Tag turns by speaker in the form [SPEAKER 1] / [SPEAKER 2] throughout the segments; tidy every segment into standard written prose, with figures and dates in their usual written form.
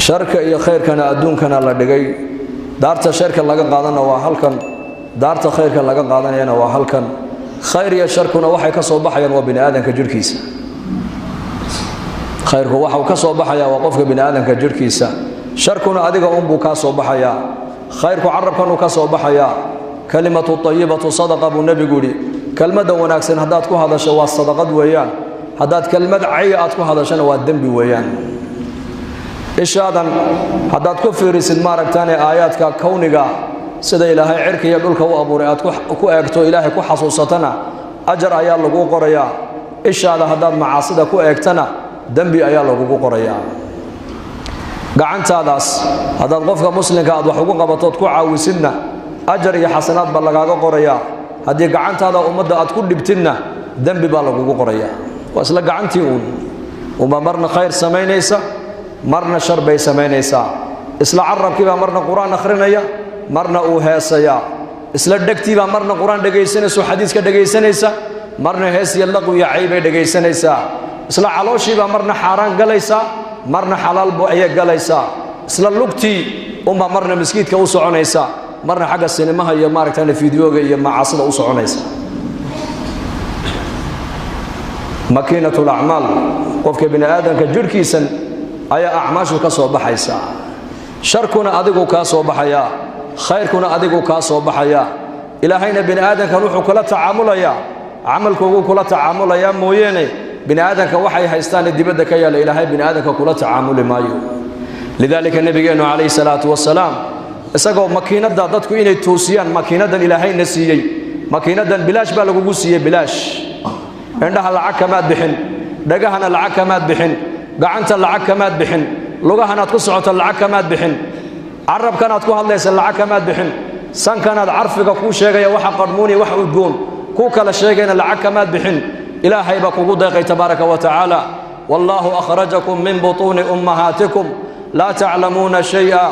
[SPEAKER 1] Sharka iyo khayrkana adduunkana la dhigay. Daarta sharka laga qaadana waa halkan, daarta khayrka laga qaadanayana waa halkan. Khayr iyo sharkuna waxay ka soo baxayaan waa bini aadamka jirhkiisa. Khayrku waxau ka soo baxayaa waa qofka bini aadamka jirhkiisa, sharkuna adiga unbuu kaa soo baxayaa. Khayrku carabkanuu ka soo baxayaa. Kalimatu ayibatu sadaqa buu nebigu yidhi. Kelmadda wanaagsan haddaad ku hadasho waa sadaqad weeyaan, haddaad kelmad cay aad ku hadashona waa dembi weeyaan. Ishaadan haddaad ku fiirisid maaragtaane aayaadka kowniga, sida Ilaahay cirka iyo dhulka u abuuray aad ku eegto, Ilaahay ku xasuusatana, ajar ayaa laguu qorayaa. Ishaada haddaad macaasida ku eegtana, dembi ayaa lagugu qorayaa. Gacantaadaas haddaad qofka muslimka aad wax ugu qabatood ku caawisidna, ajar iyo xasanaad baa lagaaga qorayaa. Haddii gacantaada ummadda aad ku dhibtidna, dembi baa lagugu qorayaa. Waa isla gacantii uun unbaa marna khayr samaynaysa, marna shar bay samaynaysaa. Isla carabkiibaa marna qur-aan akhrinaya, marna uu heesayaa. Isla dhegtiibaa marna qur-aan dhegaysanaysa, xadiiska dhegaysanaysa, marna hees iyo laqwi iyo cay bay dhegaysanaysaa. Isla calooshiibaa marna xaaraan galaysaa, marna xalaal ayay galaysaa. Isla lugtii unbaa marna maskiidka u soconaysa, marna xagga sinimaha iyo maaragtane fideoga iyo macaasida u soconaysa. Makiinat lacmaal, qofka bini aadamka jirhkiisan ayaa acmaashu ka soo baxaysaa. Sharkuna adigu kaa soo baxayaa, khayrkuna adigu kaa soo baxayaa. Ilaahayna bini aadamkan wuxuu kula tacaamulayaa camalkuugu kula tacaamulayaa mooyeene, bini aadamka waxay haystaane dibadda ka yaalla Ilaahay bini aadamka kula tacaamuli maayo. Lidaalika nebigeennu calayhi salaatu wasalaam, isagoo makiinadda dadku inay toosiyaan, makiinaddan Ilaahayna siiyey, makiinaddan bilaash baa lagugu siiyey, bilaash. Indhaha lacag kamaad bixin, dhagahana lacag kamaad bixin, gacanta lacag kamaad bixin, lugahanaad ku socoto lacag kamaad bixin, carabkanaad ku hadlaysa lacag kamaad bixin, sankanaad carfiga kuu sheegaya waxa qarmuuni wax udgoon kuu kala sheegayna lacag kamaad bixin. Ilaahay baa kugu deeqay tabaaraka wa tacaala. Wallaahu akhrajakum min butuuni ummahaatikum laa taclamuuna shay'a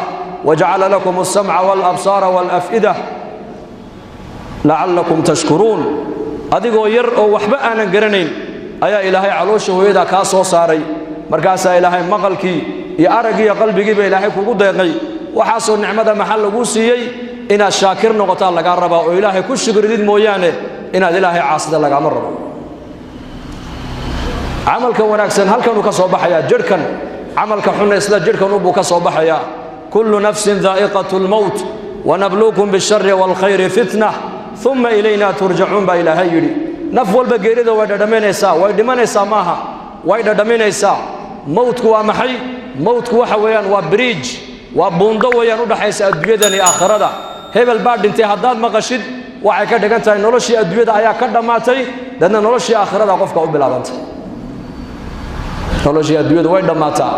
[SPEAKER 1] wajacala lakum alsamca waalabsaara waalaf'ida lacallakum tashkuruun. Adigoo yar oo waxba aanan garanayn ayaa Ilaahay caloosha hooyadaa kaa soo saaray. Markaasaa Ilaahay maqalkii iyo araggii iyo qalbigiiba Ilaahay kugu deeqay. Waxaasoo nicmada maxaa laguu siiyey? Inaad shaakir noqotaa lagaa rabaa oo Ilaahay ku shukridid mooyaane, inaad Ilaahay caasida lagaama rabo. Camalka wanaagsan halkanuu ka soo baxayaa jidhkan, camalka xunna isla jidhkan unbuu ka soo baxayaa. Kullu nafsin daa'iqatu lmowt wanabluukum bishari waalkhayri fitna uma ilayna turjacuun baa Ilaahay yidhi. Naf walba geerida way dhadhaminaysaa, way dhimanaysaa maaha, way dhadhaminaysaa. Mowtku waa maxay? Mowtku waxa weeyaan waa bridge, waa buundo weeyaan u dhaxaysa adduunyadan iyo aakhirada. Hebel baa dhintay haddaad maqashid, waxay ka dhigan tahay noloshii adduunyada ayaa ka dhammaatay, dadna noloshii aakhirada qofka u bilaabantay. Noloshii adduunyadu way dhammaataa.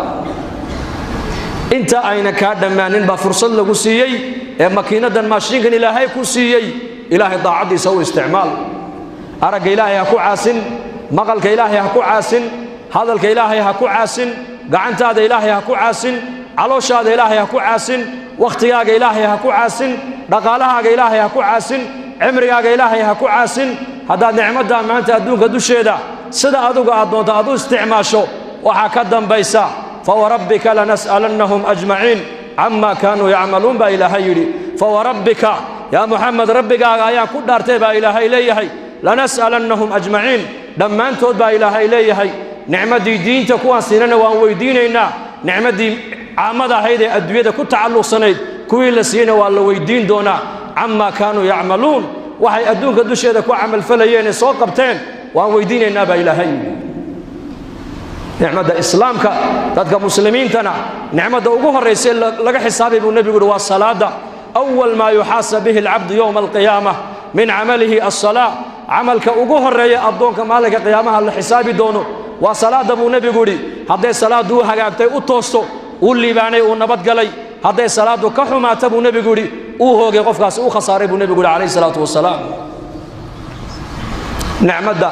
[SPEAKER 1] Inta ayna kaa dhammaanin baa fursad lagu siiyey ee makiinadan maashiinkan Ilaahay ku siiyey, Ilaahay daacaddiisa u isticmaal. Aragga Ilaahay ha ku caasin, maqalka Ilaahay ha ku caasin, hadalka Ilaahay ha ku caasin, gacantaada Ilaahay ha ku caasin, calooshaada Ilaahay ha ku caasin, wakhtigaaga Ilaahay ha ku caasin, dhaqaalahaaga Ilaahay ha ku caasin, cimrigaaga Ilaahay ha ku caasin. Haddaad nicmaddaa maanta adduunka dusheeda sida adugu aad doonto aad u isticmaasho, waxaa ka dambaysa fawarabbika lanas'alannahum ajmaciin cama kaanuu yacmaluun baa Ilaahay yidhi. Fawarabbika yaa Muxamed, rabbigaaga ayaan ku dhaartay baa Ilaahay leeyahay, lanas'alannahum ajmaciin, dhammaantood baa Ilaahay leeyahay. Nicmaddii diinta kuwaan siinana waan weydiinaynaa, nicmaddii caamada ahayd ee adduunyada ku tacalluqsanayd kuwii la siiyeyna waa la weydiin doonaa. Camaa kaanuu yacmaluun, waxay adduunka dusheeda ku camalfalayeen ee soo qabteen waan weydiinaynaa baa Ilaahay yidhi. Nicmadda islaamka dadka muslimiintana nicmadda ugu horraysa laga xisaabay buu nebigu yidhi waa salaadda. Awal maa yuxaasab bihi alcabdu yowma alqiyaama min camalihi alsalaa. Camalka ugu horreeya addoonka maalinka qiyaamaha la xisaabi doono waa salaadda buu nebigu yidhi. Hadday salaaddu u hagaagtay, u toosto, uu liibaanay, uu nabadgalay. Hadday salaaddu ka xumaata buu nebigu yidhi, uu hoogay qofkaasi, u khasaaray buu nebigu yidhi calayhi salaatu wasalaam. Nicmadda,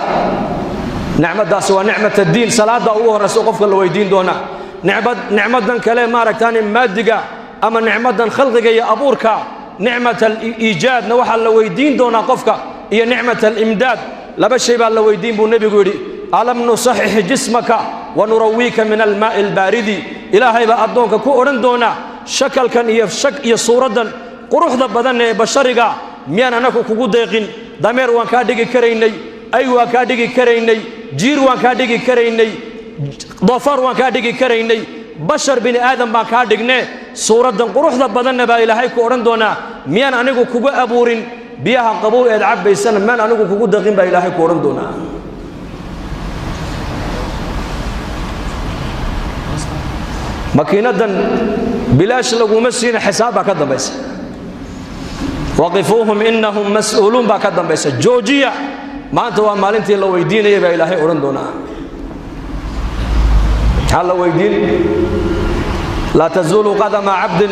[SPEAKER 1] nicmaddaasi waa nicmat addiin, salaadda ugu horraysa qofka la weydiin doonaa. Nicmad, nicmaddan kale maaragtaani maadiga ama nicmaddan khalqiga iyo abuurka, nicmat aliijaadna waxaa la weydiin doonaa qofka iyo nicmat alimdaad. Laba shay baa la weydiin buu nebigu yidhi. Alam nusaxix jismaka wa nurawiika min almaa'i albaaridi? Ilaahay baa addoonka ku odhan doonaa shakalkan iyo shak iyo suuraddan quruxda badan ee bashariga miyaan anaku kugu deeqin? Dameer waan kaa dhigi karaynay, ay waan kaa dhigi karaynay, jiir waan kaa dhigi karaynay, doofaar waan kaa dhigi karaynay, bashar bini aadam baan kaa dhigne, suuraddan quruxda badanna baa Ilaahay ku odhan doonaa miyaan anigu kugu abuurin? Biyaha qabow eed cabbaysana miyaan anigu kugu deeqin baa Ilaahay ku odhan doonaa. Makiinadan bilaash laguma siina, xisaab baa ka dambaysa. Waqifuuhum innahum mas'uuluun baa ka dambaysa. Joojiya, maanta waa maalintii la weydiinayay baa Ilaahay odhan doonaa. Maxaa la weydiin? Laa tazuulu qadama cabdin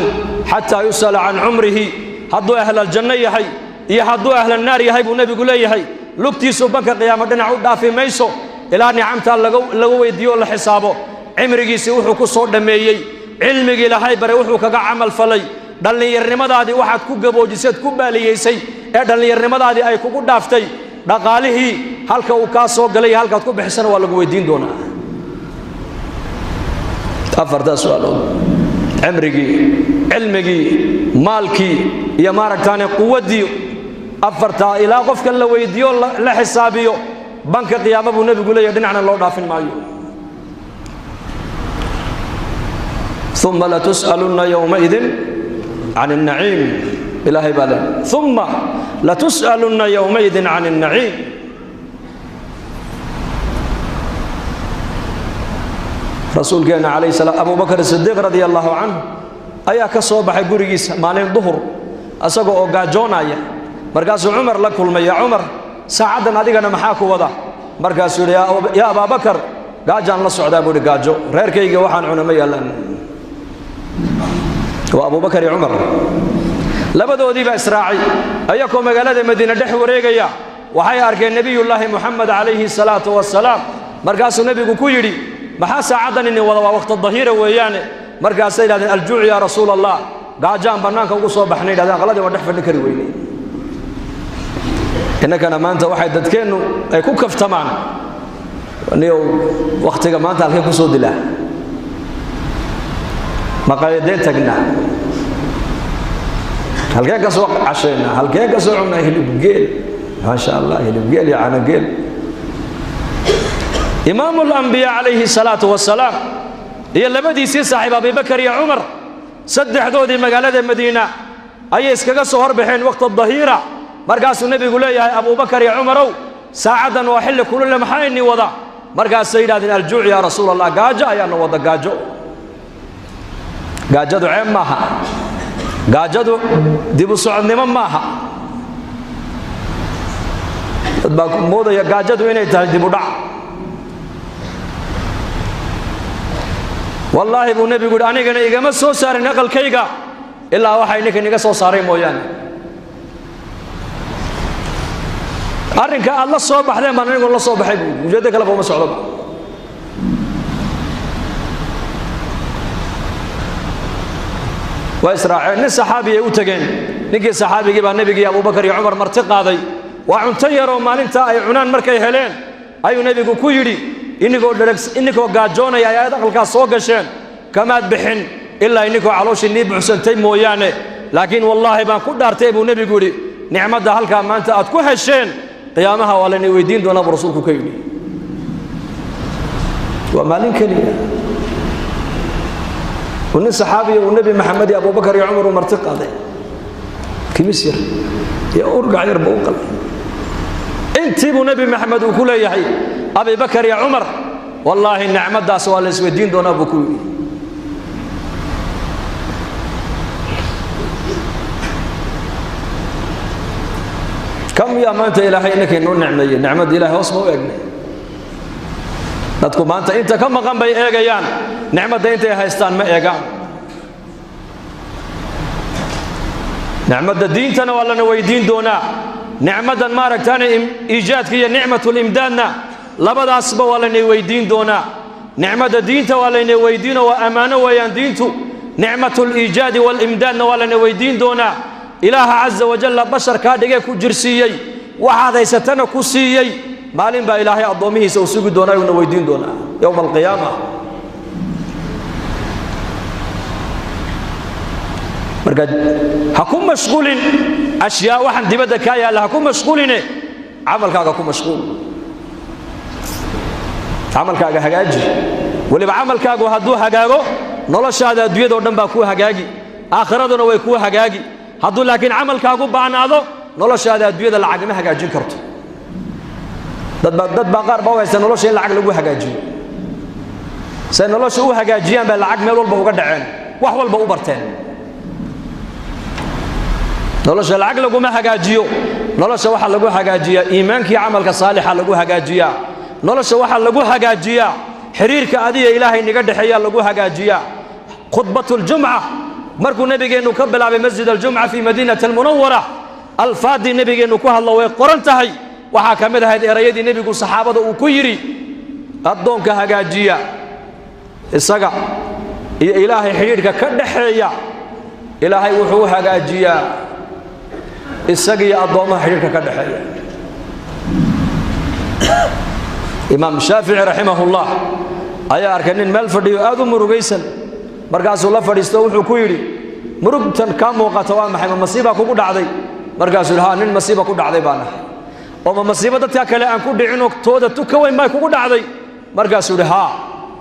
[SPEAKER 1] xataa yus'ala can cumrihi. Hadduu ahlaljanno yahay iyo hadduu ahlannaar yahay buu nebigu leeyahay, lugtiisu banka qiyaamo dhinac u dhaafi mayso ilaa nicamtaa lagu weydiiyo oo la xisaabo. Cimrigiisii wuxuu ku soo dhammeeyey, cilmigii Ilaahay bare wuxuu kaga camal falay, dhallinyarnimadaadii waxaad ku gaboojiseed ku baaliyaysay ee dhallinyarnimadaadii ay kugu dhaaftay, dhaqaalihii halka uu kaa soo galay iyo halkaad ku bixisana waa lagu weydiin doonaa. Afartaa su'aalood: cimrigii, cilmigii, maalkii iyo maaragtaane quwaddii. Afartaa ilaa qofka la weydiiyo la xisaabiyo banka qiyaamo buu nebigu leeyahy dhinacna loo dhaafin maayo. Uma latus'alunna yowmaidin can الnaciim, Ilaahay baa le uma latus'alunna yowmaidin can الnaciim. Rasuulkeenna calayh salaam, Abubakar Sidiiq radia allahu canhu ayaa ka soo baxay gurigiisa maalin duhur isagoo oo gaajoonaya. Markaasuu Cumar la kulmay. Yaa Cumar, saacaddan adigana maxaa ku wada? Markaasuu yidhi, yaa Abaabakar, gaajaan la socdaa buu yidhi, gaajo, reerkayga waxaan cuna ma yaallaan. Waa Abubakar iyo Cumar, labadoodii baa israacay ayakoo magaalada Madiine dhex wareegaya. Waxay arkeen Nebiyullaahi Moxamed calayhi salaatu wasalaam. Markaasuu nebigu ku yidhi, maxaa saacaddan idin wada? Waa waqti dahiira weeyaane. Markaasay yidhahdeen, aljuuc yaa rasuula Allah, gaajaan bannaanka ugu soo baxnay. Yidhahdeen, aqladii waan dhex fadhin kari weynay. Innakana maanta waxay dadkeennu ay ku kaftamaan, niyow wakhtiga maanta halkee ku soo dilaa? Maqaayadeen tagnaa? Halkeen ka soo cashaynaa? Halkeen ka soo cunnaa? Hilibgeel, maasha Allah, hilibgeel iyo canageel. Imaamu alambiyaa calayhi salaatu wasalaam iyo labadiisii saaxiib Abibakar iyo Cumar, saddexdoodii magaalada Madiina ayay iskaga soo horbaxeen waqti dahiira. Markaasuu nebigu leeyahay, Abubakar iyo Cumarow, saacaddan waa xilli kulule, maxaa inii wada? Markaasay yidhahdeen, aljuuc yaa rasuul Allah, gaajo ayaana wada. Gaajo, gaajadu ceeb maaha, gaajadu dibu socodnimo maaha. Dad baa moodaya gaajadu inay tahay dibu dhac. Wallaahi buu nebigu yidhi, anigana igama soo saarin aqalkayga ilaa waxay ninkan iga soo saaray mooyaane. Arrinka aad la soo baxdeen baan anigu la soo baxay buu, ujeeddo kaleba uma socdoba. Waa israaceen, nin saxaabiyay u tegeen. Ninkii saxaabigii baa nebigii Abubakar iyo Cumar marti qaaday. Waa cunto yaroo maalintaa ay cunaan markay heleen ayuu nebigu ku yidhi, inigoo dhereg, ininkoo gaajoonaya ayaad aqalkaas soo gasheen, kamaad bixin ilaa ininkoo calooshii nii buxsantay mooyaane, laakiin wallaahi baan ku dhaartay buu nebigu yidhi, nicmadda halkaa maanta aad ku hesheen qiyaamaha waa laynay weydiin doonaa buu rasuulku ka yidhi. Waa maalin keliya uu nin saxaabiya uu Nebi Maxamed iyo Abubakar iyo Cumar uu marti qaaday, kimis yar iyo urgac yar buu u qalay. Intii buu Nebi Maxamed uu ku leeyahay Abibakar iyo Cumar, wallaahi nicmaddaas waa la isweydiin doonaa buu ku yidhi. Kam yaa maanta Ilaahay inankay noo nicmeeyey? Nicmadda Ilahay hoos ma u eegnay? Dadku maanta inta ka maqan bay eegayaan, nicmadda intay haystaan ma eegaan. Nicmadda diintana waa lana weydiin doonaa, nicmaddan maaragtaane iijaadka iyo nicmatulimdaadna labadaasba waa laynay weydiin doonaa. Nicmadda diinta waa laynay weydiinoo waa ammaano weeyaan diintu. Nicmatuliijaadi waalimdaadna waa layna weydiin doonaa. Ilaaha caza wajalla bashar kaa dhigee ku jirsiiyey, waxaad haysatana ku siiyey, maalin baa Ilaahay addoomihiisa uu sugi doonaa uuna weydiin doonaa yowma alqiyaama. Marka ha ku mashquulin ashyaa waxaan dibadda kaa yaalla, ha ku mashquuline, camalkaaga ku mashquul, camalkaaga hagaaji. Weliba camalkaagu hadduu hagaago, noloshaada adduunyadoo dhan baa kuu hagaagi, aakhiraduna way kuu hagaagi. Hadduu laakiin camalkaagu baanaado, noloshaada adduunyada lacagma hagaajin karto. Dad baa qaar baa u haysta nolosha in lacag lagu hagaajiyo. Say nolosha u hagaajiyaan baa lacag meel walba uga dhaceen, wax walba u barteen. Nolosha lacag laguma hagaajiyo. Nolosha waxaa lagu hagaajiyaa iimaankii camalka saalixa lagu hagaajiyaa. Nolosha waxaa lagu hagaajiyaa xiriirka adiga Ilaahay niga dhexeeyaa lagu hagaajiyaa. Khudbatuljumca markuu nabigeennu ka bilaabay masjid aljumca fii madiinati almunawara, alfaadii nabigeennu ku hadlo way qoran tahay. Waxaa ka mid ahayd erayadii nebigu saxaabada uu ku yidhi: addoonka hagaajiya isaga iyo Ilaahay xidhiidhka ka dhaxeeya, Ilaahay wuxuu u hagaajiyaa isaga iyo addoommaha xidhiidhka ka dhexeeya. Imaam Shaafici raximahullah ayaa arkay nin meel fadhiyo aad u murugaysan. Markaasuu la fadhiisto, wuxuu ku yidhi: murugtan kaa muuqata waa maxay? Ma masiibaa kugu dhacday? Markaasuu yidhi: haa, nin masiiba ku dhacday baan ahay. Oo ma masiibo dadka kale aan ku dhicinoo tooda tu ka weyn may kugu dhacday? Markaasuu yidhi: haa,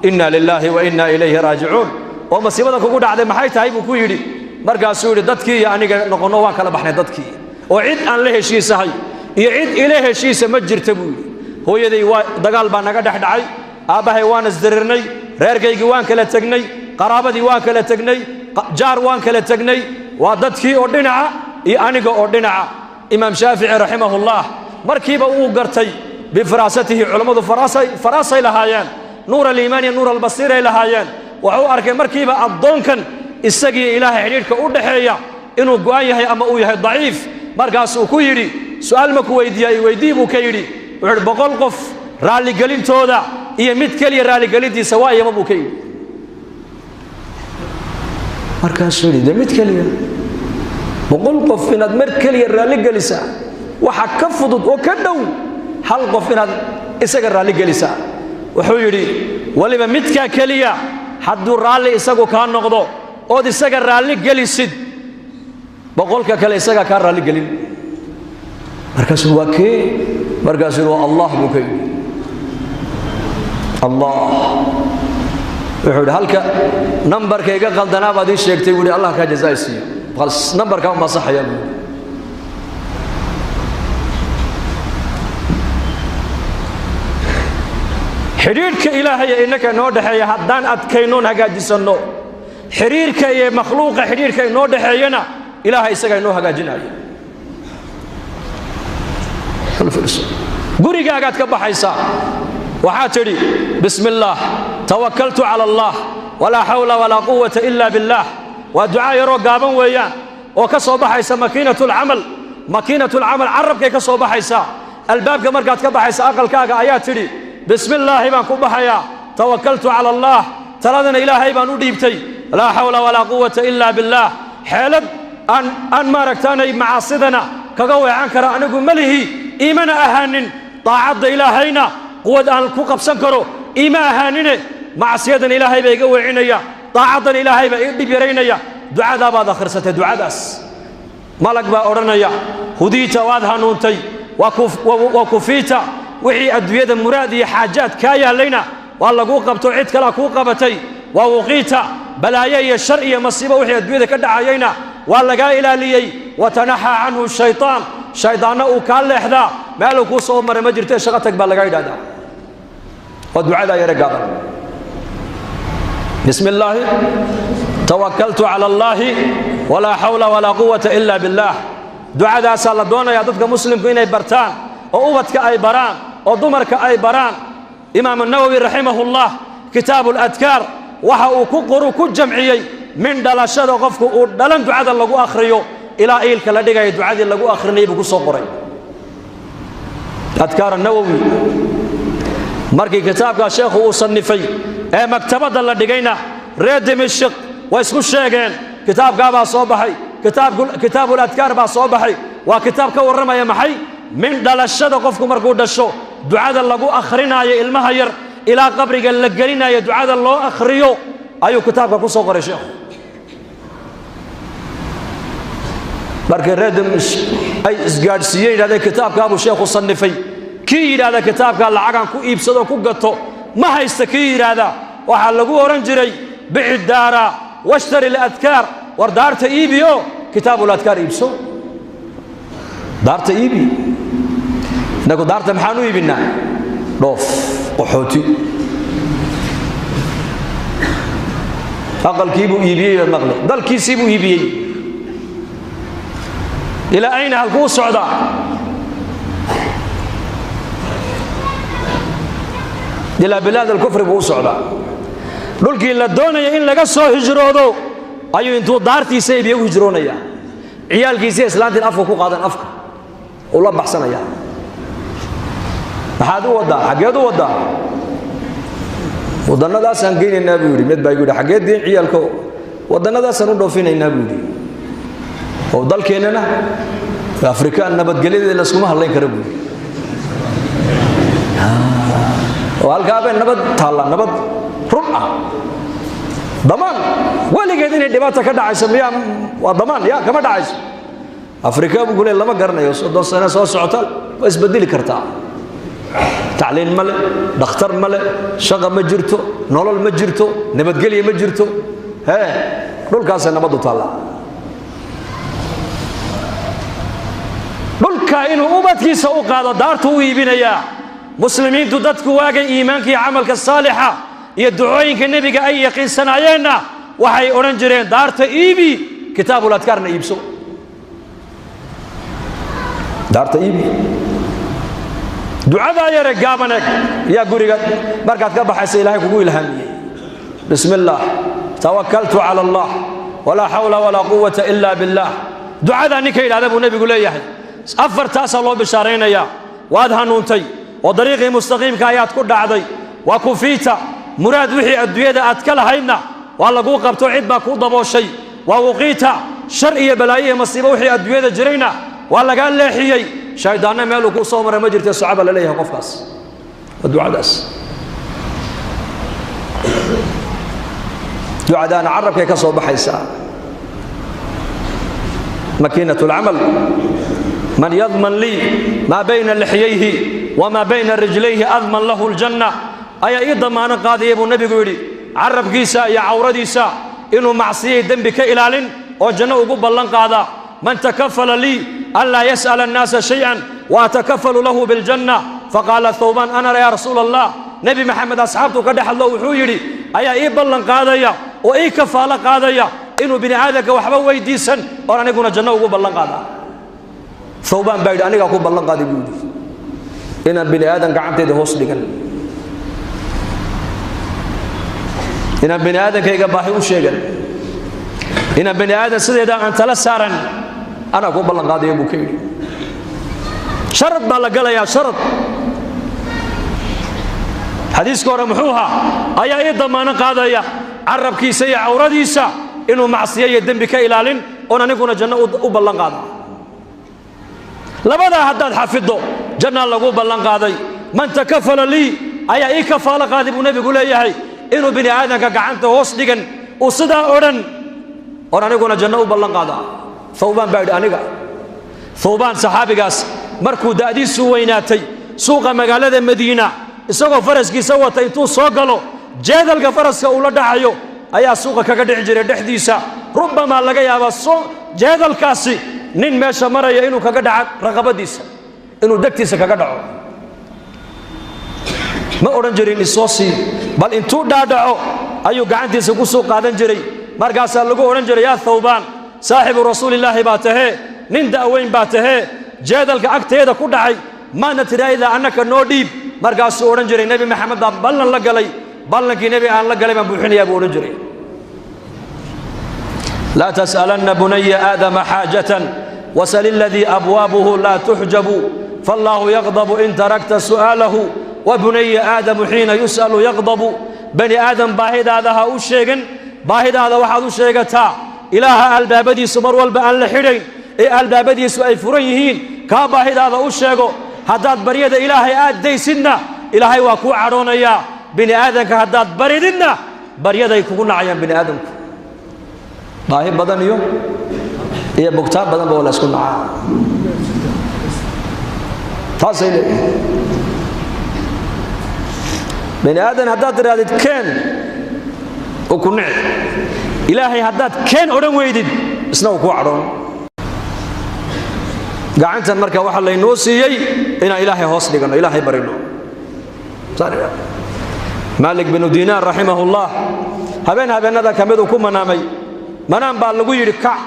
[SPEAKER 1] inna lilaahi wa inna ilayhi raajicuun. Oo masiibada kugu dhacday maxay tahay, buu ku yidhi. Markaasuu yidhi: dadkii iyo aniga noqonno waan kala baxnay dadkii, oo cid aan la heshiisahay iyo cid ila heshiisa ma jirta, buu yidhi. Hooyaday waa dagaal baa naga dhex dhacay, aabbahay waan isdirirnay, reerkaygii waan kala tegnay, qaraabadii waan kala tegnay, jaar waan kala tegnay, waa dadkii oo dhinaca iyo aniga oo dhinaca. Imaam Shaafici raximahullah markiiba uu gartay bifiraasatihi. Culammadu faraasay lahaayeen, nuur aliimaan iyo nuur albasiiray lahaayeen. Wuxuu arkay markiiba addoonkan isagiiyo Ilaahay xidhiidhka u dhaxeeya inuu go'an yahay ama uu yahay daciif. Markaasuu ku yidhi: su'aal ma ku weydiiyaa? I weydii, buu ka yidhi. Wuxuu yidhi: 100 qof raalligelintooda iyo mid keliya raalligelintiisa waa iyama, buu ka yidhi. Markaasuu yidhi: de mid keliya, 100 qof inaad mar keliya raalligelisaa waxa ka fudud oo ka dhow hal qof inaad isaga raalligelisaa. Wuxuu yidhi: weliba midkaa keliya hadduu raalli isagu kaa noqdo ood isaga raalli gelisid, 100-ka kale isagaa kaa raalli gelin. Markaasuu: waa kee? Markaasuu yidhi: waa Allah, buu ka yidhi. Allah. Wuxuu yidhi: halka nambarka iga qaldanaa baad ii sheegtay, buu yidhi, Allah kaa jazaa siiyo, nambarkaa umaa saxayaa, buu yidhi. Xidhiidhka Ilaahay ee innaka inoo dhexeeya haddaan adkaynoon hagaajisanno, xidhiirka iyo makhluuqa xidhiidhka inoo dhexeeyana Ilaahay isagaa inoo hagaajinaya. Gurigaagaad ka baxaysaa, waxaad tidhi: bismi illaah, tawakaltu cala Allah, walaa xawla walaa quwata ila billaah. Waa ducaa yaroo gaaban weeyaan oo ka soo baxaysa makiinatulcamal. Makiinatulcamal carabkay ka soo baxaysaa. Albaabka markaad ka baxaysa aqalkaaga ayaa tidhi: bismi illaahi baan ku baxayaa, tawakaltu cala Allah, taladana Ilaahay baan u dhiibtay, laa xawla walaa quwata ila billaah. Xeelad aan maaragtaanay macaasidana kaga weecan kara anigu ma lihi, iimana ahaanin, daacadda Ilaahayna quwad aan ku qabsan karo iima ahaanine, macsiyadan Ilaahay baa iga weecinaya, daacaddan Ilaahay baa ii dhib yaraynaya. Ducadaa baad akhrisatay, ducadaas malag baa odhanaya: hudiita, waad hanuuntay, waa kufiita, wixii adduunyada muraad iyo xaajaad kaa yaallayna waa laguu qabto, cid kalea kuu qabatay, waa wuqiita, balaayo iyo shar iyo masiibo wixii adduunyada ka dhacayayna waa lagaa ilaaliyey, watanaxaa canhu shaytaan, shaydaanna uu kaa leexdaa, meeluu kuu soo maray ma jirto, shaqo tag baa lagaa yidhahdaa. Waa ducadaa yare gaaban: bismi illaahi, tawakaltu cala allaahi, walaa xawla walaa quwata ila billaah. Ducadaasaa la doonayaa dadka muslimku inay bartaan, oo ubadka ay baraan, oo dumarka ay baraan. Imaam Nawowi raximahullah kitaabu aladkaar waxa uu ku qoru ku jamciyey min dhalashada qofku uu dhalan ducada lagu akhriyo ilaa iilka la dhigayo ducadii lagu akhrinayay buu ku soo qoray Adkaar Anawowi. Markii kitaabkaa sheekhu uu sannifay ee maktabadda la dhigayna, reer Dimashik way isku sheegeen: kitaabkaabaa soo baxay, kitaabuladkaar baa soo baxay. Waa kitaab ka warramaya maxay? Min dhalashada qofku markuu dhasho ducada lagu akhrinaayo ilmaha yar ilaa qabriga la gelinayo ducada loo akhriyo ayuu kitaabka ku soo qoray sheekhu. Markii reer Damish ay isgaadhsiiyeen, yidhahdeen kitaabkaabuu sheekhu sannifay, kii yidhaahda kitaabkaa lacagaan ku iibsado ku gato ma haysta, kii yidhaahda waxaa lagu odhan jiray bici daara washtari aladkaar, war daarta iibiyo kitaabul adkaar iibso, daarta iibi. Innagu daarta maxaan u iibinnaa? Dhoof, qaxooti. Aqalkiibuu iibiyey baad maqli, dalkiisiibuu iibiyey. Ilaa ayna, halkuu u socdaa? Ilaa bilaad alkufri buu u socdaa. Dhulkii la doonaya in laga soo hijroodo ayuu intuu daartiisa iibiye u hijroonayaa. Ciyaalkiisiiya islaantiin afka ku qaadan, afka uu la baxsanaya. Maxaad u waddaa? Xaggeed u waddaa? Waddannadaasaan geynaynaa buu yidhi. Mid baa igu yidhi xaggeed geen ciyaalko? Waddannadaasaan u dhoofinaynaa buu yidhi, oo dalkeennana Afrika nabadgelyadeeda layskuma hadlayn kara buu yidhi, oo halkaabay nabad taallaa, nabad run ah, damaan weligeed inay dhibaata ka dhacayso miyaa? Waa damaan ya kama dhacayso Afrika buu ku leey. Lama garanayo, 30 sano soo socota waa isbedeli kartaa. Tacliin ma le, dhakhtar ma le, shaqa ma jirto, nolol ma jirto, nabadgelya ma jirto. Hee, dhulkaasay nabaddu taallaa. Dhulka inuu ubadkiisa u qaado daartu u iibinayaa. Muslimiintu dadku waagay iimaanka iyo camalka saalixa iyo ducooyinka nebiga ay yaqiinsanaayeenna waxay odhan jireen daarta iibi, kitaabul adkaarna iibso. Daarta iibi, ducadaa yare gaaban eg yaa guriga markaad ka baxaysa Ilaahay kugu ilhaamiyey: bismi illaah, tawakaltu cala allah, walaa xawla walaa quwata ila billah. Ducadaa ninka yidhahda buu nebigu leeyahay, afartaasaa loo bishaaraynayaa: waad hanuuntay oo dariiqii mustaqiimka ayaad ku dhacday, waa kufiita muraad wixii adduunyada aad ka lahaydna waa laguu qabto, cid baa kuu dabooshay, waa wuqiita shar iyo balaayo iyo masiibo wixii adduunyada jirayna waa lagaa leexiyey, shayddaanna meeluu kuu soo maray ma jirta, soco baa la leeyahay qofkaas. Waa ducadaas. Ducadaana carabkay ka soo baxaysaa, makiinat alcamal. Man yadman lii maa bayna lixyayhi wamaa bayna rijlayhi adman lahu aljanna, ayaa ii damaano qaadaya buu nebigu yidhi carabkiisa iyo cawradiisa inuu macsiyay dembi ka ilaalin oo janno ugu ballan qaadaa. Man takafala lii an laa yas'ala annaasa shay-an wa atakafalu lahu biljanna. Faqaala Thawbaan: ana yaa rasuula allah. Nebi Maxamed asxaabtuu ka dhex hadlo, wuxuu yidhi: ayaa ii ballan qaadaya oo ii kafaalo qaadaya inuu bini aadamka waxba weydiisan oon aniguna janno ugu ballan qaadaa? Thawbaan baa yidhi: anigaa ku ballan qaaday buu yidhi inaan bini aadan gacantayda hoos dhigan, inaan bini aadankayga baahi u sheegan, inaan bini aadan sideeda aan tala saaran, anaa ku ballan qaadaya buu ka yidhi. Sharad baa la galayaa, sharad. Xadiiska hore muxuu ahaa? Ayaa ii damaano qaadaya carabkiisa iyo cawradiisa inuu macsiyo iyo dembi ka ilaalin oon aniguna janno u ballan qaada? Labadaa haddaad xafiddo jannaa lagu ballan qaaday. Man takafala lii, ayaa ii kafaalo qaaday buu nebigu leeyahay inuu bini aadamka gacanta hoos dhigan uu sidaa odhan oon aniguna janno u ballan qaadaa? Thawbaan baa yidhi aniga. Thawbaan saxaabigaas markuu da'diisu weynaatay, suuqa magaalada Madiina isagoo faraskiisa wata intuu soo galo jeedalka faraska uu la dhacayo ayaa suuqa kaga dhici jiray dhexdiisa. Rubbamaa laga yaabaa soo jeedalkaasi nin meesha maraya inuu kaga dhaca raqabadiisa, inuu degtiisa kaga dhaco. Ma odhan jirin isoo sii, bal intuu dhaadhaco ayuu gacantiisa ku soo qaadan jiray. Markaasaa lagu odhan jiray: yaa Thawbaan, saaxibu rasuulillaahi baa tahee, nin da'weyn baa tahee, jeedalka agteeda ku dhacay maadna tidhaahdaa annaka noo dhiib? Markaasuu odhan jiray: Nebi Maxamed baan ballan la galay, ballankii nebi aan la galay baan buuxinayaa buu odhan jiray. Laa tas'alanna bunaya aadama xaajatan wasal iladii abwaabuhu laa tuxjabu, faallaahu yaqdabu in tarakta su'aalahu, wa bunaya aadamu xiina yus'alu yaqdabu. Bani aadam baahidaada ha u sheegan, baahidaada waxaad u sheegataa Ilaaha albaabadiisu mar walba aan la xidhayn ee albaabadiisu ay furan yihiin, kaa baahidaada u sheego. Haddaad baryada Ilaahay aad daysidna Ilaahay waa kuu cadhoonayaa, bini aadamka haddaad barididna baryaday kugu nacayaan bini aadamku. Baahi badan iyo Iyo bugtaan badanba waa la isku nacaa. Taasay leeyihin. Bani aadan haddaad tidhahdid keen, uu ku nici. Ilaahay haddaad keen odhan weydid, isna uu kuu cadhoon. Gacantan marka waxaa laynoo siiyey inaan Ilaahay hoos dhiganno, Ilaahay barino. Maalik binu Diinaar raximahullah habeen habeenada ka mid uu ku manaamay. Manaam baa lagu yidhi, kac,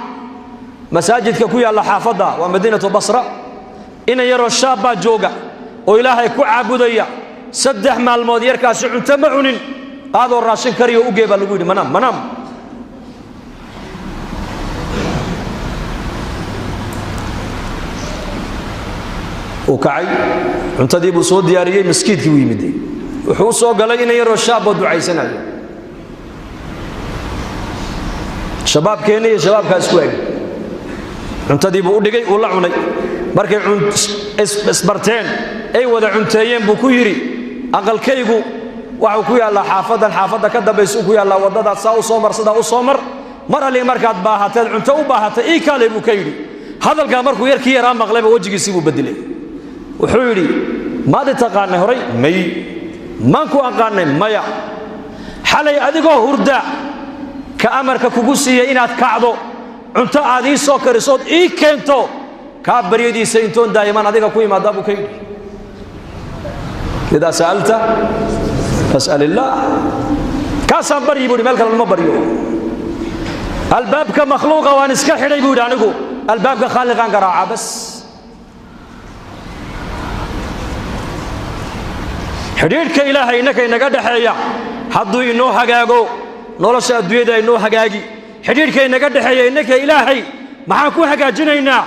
[SPEAKER 1] masaajidka ku yaalla xaafadda, waa madiinatu Basra, inan yaroo shaab baa jooga oo Ilaahay ku caabudaya. 3 maalmood yarkaasi cunto ma cunin, qaadoo raashin kariyo ugee baa lagu yidhi. Manaam, manaam. Uu kacay, cuntadii buu soo diyaariyey, maskiidkii buu yimid. Wuxuu u soo galay inan yaroo shaab oo ducaysanayo. Shabaabkeenna iyo shabaabkaa isku eg. Cuntadii buu u dhigay, uu la cunay. Markay isbarteen ay wada cunteeyeen buu ku yidhi, aqalkaygu waxuu ku yaallaa xaafaddan, xaafadda ka dambaysa ku yaallaa, waddadaad saa u soo mar, sidaa u soo mar, mar alli markaad baahateed cunto u baahatay ii kaalay, buu ka yidhi. Hadalkaa markuu yarkii yaraa maqlayba, wejigiisii buu bedelay. Wuxuu yidhi, maad i taqaanay horay? May. Maan ku aqaanay? Maya. Xalay adigoo hurda ka amarka kugu siiyey inaad kacdo, cunto aad ii soo karisood ii keento, kaa baryadiisa intoon daa'imaan adiga ku imaadaa, buu ka yidhi. Idaa sa'alta fas'al illaah. Kaasaan baryi, buu yidhi, meel kale lama baryo. Albaabka makhluuqa waan iska xidhay, buu yidhi, anigu albaabka khaaliqaan garaaca bas. Xidhiidhka Ilaahay innaka inaga dhexeeya hadduu inoo hagaago, nolosha adduunyada inoo hagaagi. Xidhiidhka inaga dhexeeya innaka Ilaahay maxaan ku hagaajinaynaa?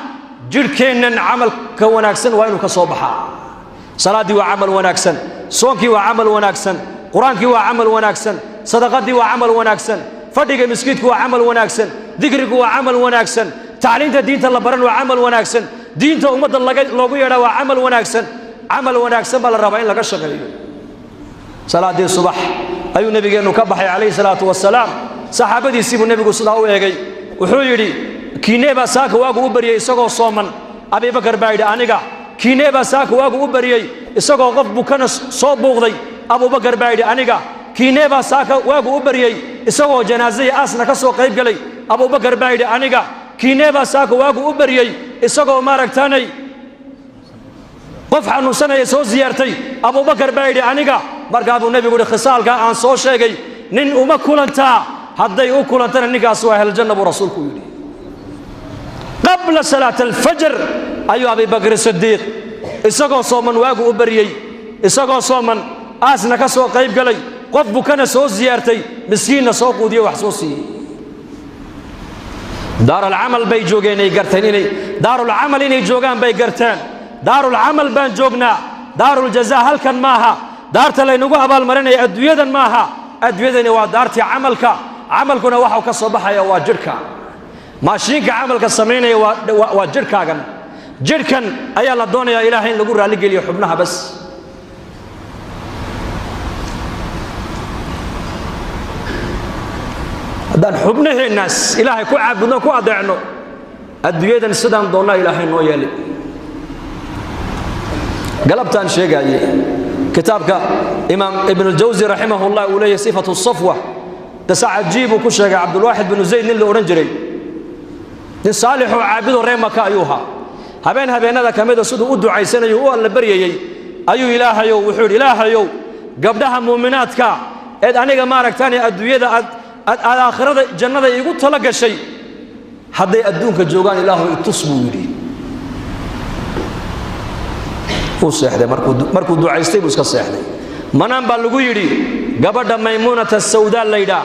[SPEAKER 1] Jidhkeennan camalka wanaagsan waa inuu ka soo baxaa. Salaaddii waa camal wanaagsan, soonkii waa camal wanaagsan, qur-aankii waa camal wanaagsan, sadaqadii waa camal wanaagsan, fadhiga miskiidku waa camal wanaagsan, dikrigu waa camal wanaagsan, tacliinta diinta la baran waa camal wanaagsan, diinta ummadda loogu yeedhaa waa camal wanaagsan. Camal wanaagsan baa la rabaa in laga shaqeeyo. Salaaddii subax ayuu nebigeennu ka baxay calayhi salaatu wasalaam. Saxaabadiisii buu nebigu sidaa u eegay. Wuxuu yidhi, kiinee baa saaka waagu u baryey isagoo sooman? Abibakar baa yidhi, aniga. Kiinee baa saaka waagu u baryey isagoo qof bukana soo buuqday? Abubakar baa yidhi, aniga. Kiinee baa saaka waagu u baryey isagoo janaasaya aasna ka soo qayb galay? Abubakar baa yidhi, aniga. Kiinee baa saaka waagu u baryey isagoo maaragtaanay qof xanuunsanaya soo siyaartay? Abubakar baa yidhi, aniga. Markaa buu nebigu yidhi, khisaalkaa aan soo sheegay nin uma kulantaa? Hadday u kulantana, ninkaas waa ahljanna, buu rasuulku yidhi. Qabla salaat alfajr ayuu Abibakr Sidiiq isagoo sooman waagu u baryey, isagoo sooman aasna ka soo qayb galay, qof bukana soo siyaartay, miskiinna soo quudiye, wax soo siiyey. Daaralcamal bay joogeen, ay garteen inay daarulcamal inay joogaan bay garteen. Daarulcamal baan joognaa, daaruljazaa halkan maaha. Daarta laynagu abaalmarinaya adduunyadan maaha. Adduunyadani waa daartii camalka. Camalkuna waxau ka soo baxaya waa jidhka. Maashiinka camalka samaynaya waa jidhkaagan. Jidhkan ayaa la doonayaa Ilaahay in lagu raalligeliyo, xubnaha bas. Haddaan xubnaheennaas Ilaahay ku caabudno, ku adeecno, adduunyadan sidaan doonnaa Ilaahay noo yeelay. Galabtaan sheegaaye kitaabka Imaam Ibnuljawsi raximahullah uu leeyahy Sifatu Safwa, qisa cajiib uu ku sheegay. Cabdulwaaxid binu Zayd nin la odhan jiray, nin saalixoo caabidoo reer Maka ayuu ahaa. Habeen habeenada ka mida siduu u ducaysanayo, u alla baryayey, ayuu Ilaahayow, wuxuu yidhi, Ilaahayow, gabdhaha muuminaadka eed aniga maaragtaane adduunyada aad aad aakhirada jannada iigu tala gashay, hadday adduunka joogaan, Ilaahu itus, buu yidhi. Wuu seexday. Markuu ducaystay buu iska seexday. Manaan baa lagu yidhi, gabadha Maymuunata Sawdaa laydhaa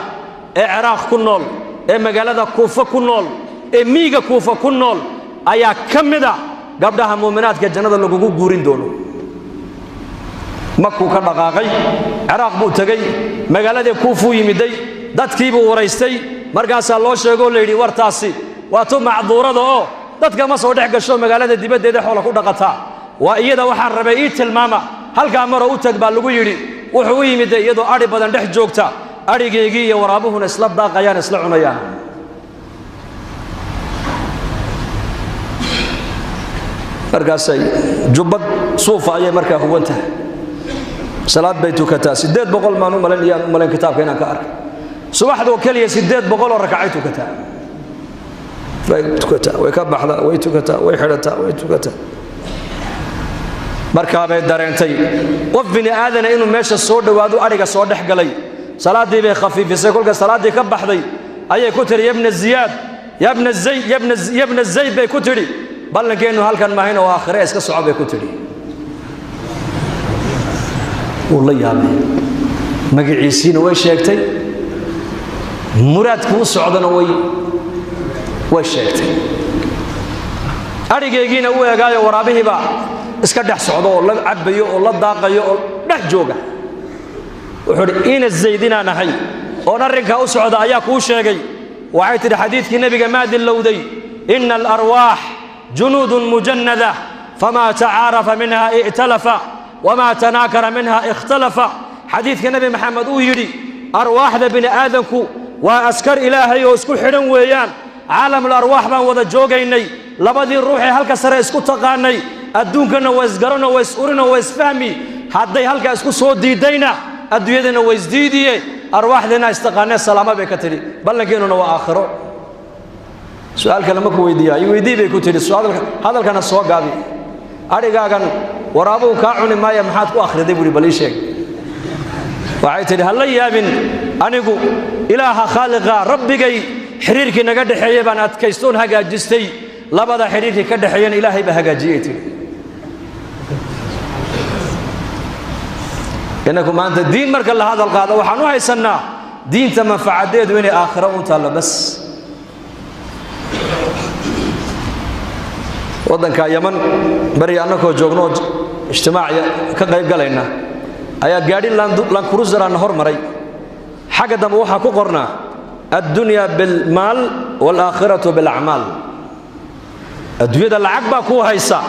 [SPEAKER 1] ee Ciraaq ku nool, ee magaalada Kuufa ku nool, ee miiga Kuufa ku nool ayaa ka mida gabdhaha muuminaadka jannada lagugu guurin doono. Makuu ka dhaqaaqay, Ciraaq buu tegey, magaaladii Kuufuu yimiday, dadkiibuu waraystay. Markaasaa loo sheegoo la yidhi, wartaasi waa tu macduurada oo dadka ma soo dhex gasho, magaalada dibaddeeda xoola ku dhaqataa, waa iyada waxaan rabay ii tilmaama. Halkaa maroo u tag baa lagu yidhi. Wuxuu u yimid iyadoo adhi badan dhex joogta, adhigaygii iyo waraabuhuna isla daaqayaan, isla cunayaan. Markaasay jubbad suufa ayay markaa huwan tahay. Salaad bay tukataa 800 maan u malayn iyaan u malayn kitaabka inaan ka arkay. Subaxdoo keliya 800 oo rakacay tukataa. Way tukataa, way ka baxdaa, way tukataa, way xidhataa, way tukataa. Markaa bay dareentay qof bini aadana inuu meesha soo dhowaado adhiga soo dhex galay. Salaaddii bay khafiifisay. Kolka salaaddii ka baxday ayay ku tidhi yabna Ziyaad, yabna Zayd, yabna Zayd bay ku tidhi, ballankeennu halkan maahayn oo aakhire iska soco bay ku tidhi. Wuu la yaabay, magaciisiina way sheegtay, muraadku u socdana way sheegtay. Adhigaygiina u eegaayo waraabihiibaa iska dhex socdo oo la cabbayo oo la daaqayo oo dhex jooga. Wuxuu udhi ina Zayd inaan ahay oon arrinkaa u socda ayaa kuu sheegay. Waxay tidhi xadiidkii nebiga maa dillowday, ina alarwaax junuudun mujannada famaa tacaarafa minha i'talafa wamaa tanaakara minha ikhtalafa. Xadiidka Nebi Maxamed uu yidhi arwaaxda bini aadanku waa askar Ilaahay oo isku xidhan weeyaan. Caalamul arwaax baan wada joogaynay, labadii ruuxee halka sare isku taqaanay, adduunkana waa isgarano, waa is urino, waa isfahmi. Hadday halkaa isku soo diidayna adduunyadana waa isdiidiye, arwaaxdeena istaqaanee salaama bay ka tidhi, ballankeenuna waa aakhiro. Su'aal kale ma ku weydiiyaa? I weydii bay ku tidhi. Hadalkana soo gaabi. Adhigaagan waraabuhu kaa cuni maaya, maxaad ku akhriday buuhi, bal ii sheeg. Waxay tidhi ha la yaabin, anigu Ilaaha khaaliqa rabbigay xiriirkii naga dhexeeyey baan adkaystoon hagaajistay, labada xiriirkii ka dhexeeyana Ilaahay baa hagaajiyey tidhi. Innaku maanta diin marka la hadal qaado waxaan u haysannaa diinta manfacadeedu inay aakhiro un taallo bas. Waddanka Yaman beri annakoo joogno oo ijtimaac ka qayb galayna ayaa gaadhi Landcruiser-ana hor maray. Xagga dambe waxaa ku qornaa addunya bilmaal waalaakhiratu bilacmaal. Adduunyada lacag baa kuu haysa,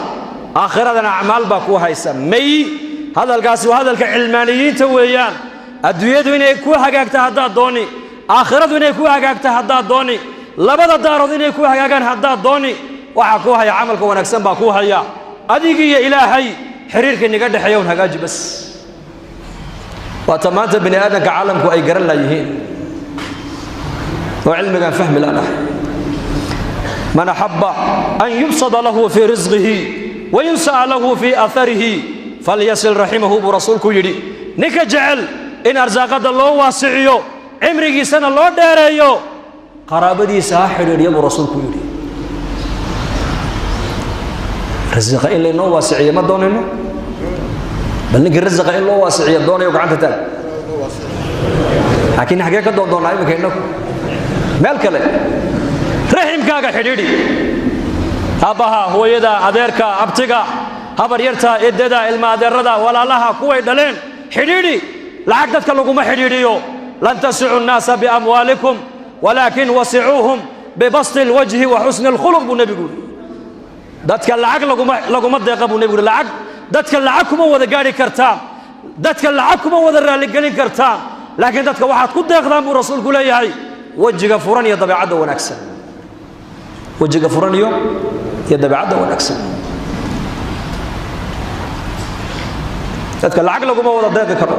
[SPEAKER 1] aakhiradana acmaal baa kuu haysa. May hadalkaasi waa hadalka cilmaaniyiinta weeyaan. Adduunyadu inay ku hagaagta haddaad dooni, aakhiradu inay ku hagaagta haddaad dooni, labada daarood inay ku hagaagaan haddaad dooni, waxaa kuu haya camalka wanaagsan baa kuu haya. Adigiiyo Ilaahay xiriirka inaga dhexeeya un hagaaji bas. Waata maanta bini aadamka caalamku ay garan laayihiin oo cilmigaan fahmi laanahay. Man axabba an yubsada lahu fii risqihi wayunsa'a lahu fii atharihi falyasil raximahu buu rasuulku yidhi. Ninka jecel in arsaaqadda loo waasiciyo, cimrigiisana loo dheereeyo, qaraabadiisa ha xidhiidhya buu rasuulku yidhi. Rasiqa in laynoo waasiciyo ma doonayno? Bal ninkii rasiqa in loo waasiciyo doonayo gacanta taag. Laakiin xaggee ka doon doonnaa iminka innagu? Meel kale. Raximkaaga xidhiidhi, aabbaha, hooyada, adeerka, abtiga, habaryarta, eddada, ilma adeerada, walaalaha, kuway dhaleen xidhiidhi. Lacag dadka laguma xidhiidhiyo. Lan tasicu nnaasa biamwaalikum walaakin wasicuuhum bibasti alwajhi wa xusni alkhuluq buu nebigu yidhi. Dadka lacag laguma deeqa buu nebigu yidhi. Lacag dadka lacag kuma wada gaadhi kartaan, dadka lacag kuma wada raalligelin kartaan, laakiin dadka waxaad ku deeqdaan buu rasuulku leeyahay wejiga furan iyo dabeecadda wanaagsan. Wejiga furan iyo dabeecadda wanaagsan. Dadka lacag laguma wada deeqi karo.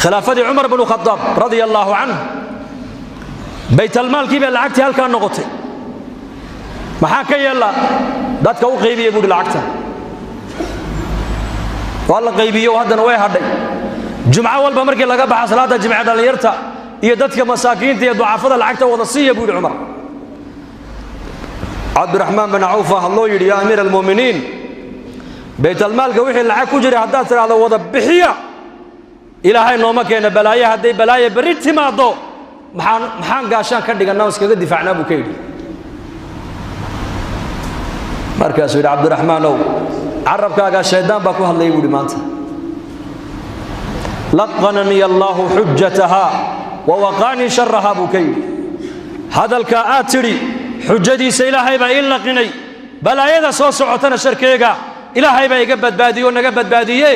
[SPEAKER 1] Khilaafadii Cumar bnu Khadaab radia allaahu canhu baytalmaalkii baa lacagtii halkaa noqotay. Maxaa ka yeella? Dadka u qaybiya buuhi lacagta. Waa la qaybiyo, haddana way hadhay. Jumco walba markii laga baxa salaadda jimce dhallinyarta iyo dadka masaakiinta iyo ducafada lacagta wada siiya buu yidhi Cumar. Cabdiraxmaan bin Cawf hadloo yidhi yaa amiira almu'miniin, baytalmaalka wixii lacag ku jiray haddaad tidhaahdo wada bixiya, Ilaahay nooma keena balaaye, hadday balaaye berri timaaddo maxaan gaashaan ka dhigannaa oo iskaga difaacnaa buu ka yidhi. Markaasuu yidhi Cabdiraxmaanow, carabkaagaa shaydaan baa ku hadlayay buu yidhi maanta. Laqananii allaahu xujatahaa wa waqaanii sharahaa buu ka yidhi. Hadalkaa aad tidhi xujadiisa Ilaahay baa ii laqinay, balaayada soo socotana sharkeega Ilaahay baa iga badbaadiye oo naga badbaadiye.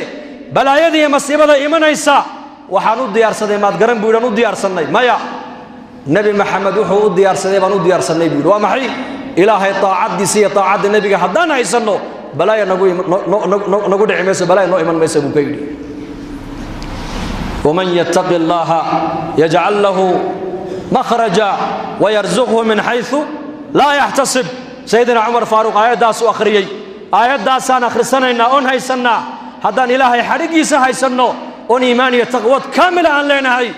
[SPEAKER 1] Balaayada iyo masiibada imanaysa Waxaan u diyaarsaday maad garan buu yidhi, aan u diyaarsannay. Maya, Nebi Maxamed wuxuu u diyaarsaday baan u diyaarsannay buu yidhi. Waa maxay? Ilaahay taacaddiisa iyo taacadda nebiga haddaan haysanno, balaaya nagu dhici mayso, balaaya noo iman mayso buu ka yidhi. Waman yattaqi Allaaha yajcal lahu makhraja wayarzuqhu min xaysu laa yaxtasib. Sayidina Cumar Faaruuq aayaddaas u akhriyey. Aayaddaasaan akhrisanaynaa oon haysannaa. Haddaan Ilaahay xadhiggiisa haysanno oon iimaan iyo taqwad kaamila aan leenahay,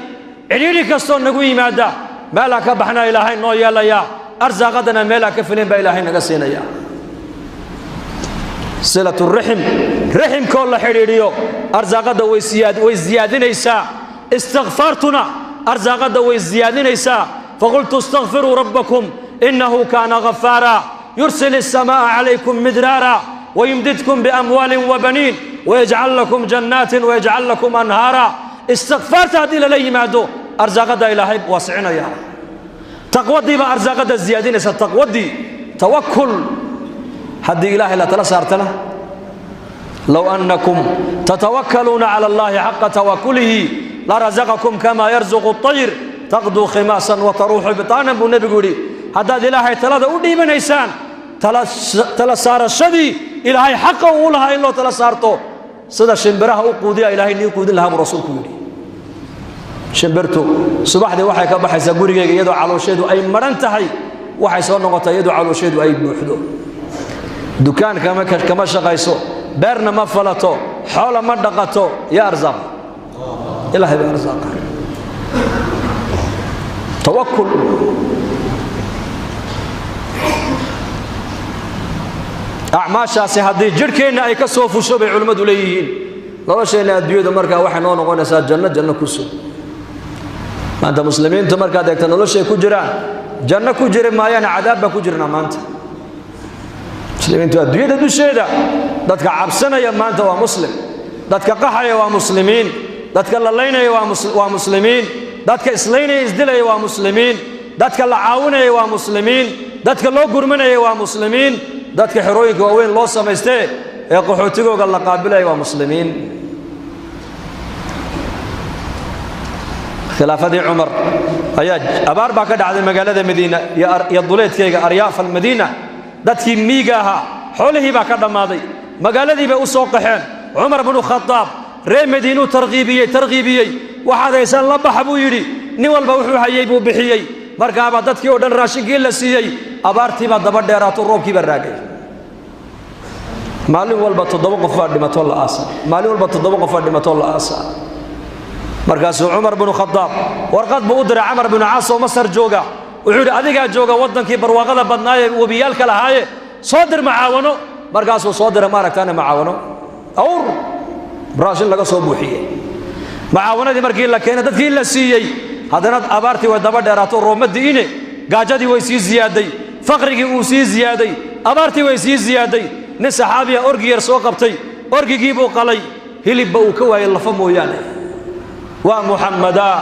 [SPEAKER 1] cidhiidhi kastoo nagu yimaada meelaan ka baxnaa Ilaahay noo yeelayaa, arsaaqadana meelaan ka filin baa Ilaahay naga siinaya. Silatu rixim, riximkoo la xidhiidhiyo arsaaqadda way siyaadinaysaa. Istikfaartuna arsaaqadda way siyaadinaysaa. Faqultu istakfiruu rabbakum innahu kaana ghafaara yursil السماء عليكم مدرارا ويمددكم بأموال وبنين ويجعل لكم جنات ويجعل لكم أنهارا. استغفارta haddii lala yimaado arsaaqadda Ilaahay waasicinaya. Taqwadii baa arsaaqadda ziyaadinaysa, taqwadii, tawakul. Haddii Ilaahay la tala saartana, low annakum tatawakkaluuna cala Allahi xaqa tawakulihi larazaqakum kama yarzuqu الطayr taqduu khimaasan wataruuxu bitaanan buu nebigu yidhi. Haddaad Ilaahay talada u dhiibanaysaan, tala saarashadii Ilaahay xaqa uu lahaa in loo tala saarto, sida shimbiraha u quudiya Ilaahay nii quudin lahaa buu rasuulku yidhi. Shimbirtu subaxdii waxay ka baxaysaa gurigeyga iyadoo caloosheedu ay maran tahay, waxay soo noqotaa iyadoo caloosheedu ay buuxdo. Dukaan kama shaqayso, beerna ma falato, xoola ma dhaqato. Yaa arsaaq? Ilaahay baa arsaaqa. Tawakul. Acmaashaasi haddii jidhkeenna ay ka soo fusho, bay culimmadu leeyihiin, nolosheenna adduunyadu markaa waxay noo noqonaysaa janno, janno ku sug. Maanta muslimiintu markaad eegta noloshay ku jiraan, janno ku jiri maayaan, cadaab baan ku jirnaa maanta muslimiintu adduunyada dusheeda. Dadka cabsanaya maanta waa muslim, dadka qaxaya waa muslimiin, dadka la laynaya waa muslimiin, dadka islaynaya isdilaya waa muslimiin, dadka la caawinaya waa muslimiin, dadka loo gurmanaya waa muslimiin, dadka xerooyinka waaweyn loo samaystee ee qaxootigooga la qaabilaya waa muslimiin. Khilaafadii Cumar ayaa abaar baa ka dhacday magaalada Madiina iyo duleedkeyga, aryaaf almadiina. Dadkii miiga ahaa xoolihii baa ka dhammaaday, magaaladii bay u soo qaxeen. Cumar bnu Khadaab reer Madiinuu tarkiibiyey, tarkiibiyey. Waxaad haysaan la baxa buu yidhi. Nin walba wuxuu hayey buu bixiyey. Markaabaa dadkii oo dhan raashinkii la siiyey. Abaartii baa daba dheeraato, roobkii baa raagay. Maalin walba 7 qof baa dhimatoo la aasa, maalin walba 7 qof baa dhimatoo la aasa. Markaasuu Cumar bnu Khadaab warqad buu u diray Camar bnu Caas oo Masar jooga. Wuxuu yidhi, adigaa jooga waddankii barwaaqada badnaaye, webiyaalka lahaaye, soo dir macaawano. Markaasuu soo diray, maaragtaane, macaawano, awr raashin laga soo buuxiyey. Macaawanadii markii la keenay, dadkii la siiyey, haddana abaartii way daba dheeraato, roomadiine gaajadii way sii ziyaaday, faqrigii uu sii ziyaaday, abaartii way sii ziyaaday. Nin saxaabiya orgi yar soo qabtay, orgigii buu qalay, hilibba uu ka waayey, lafa mooyaane. Waa Muxammadaa,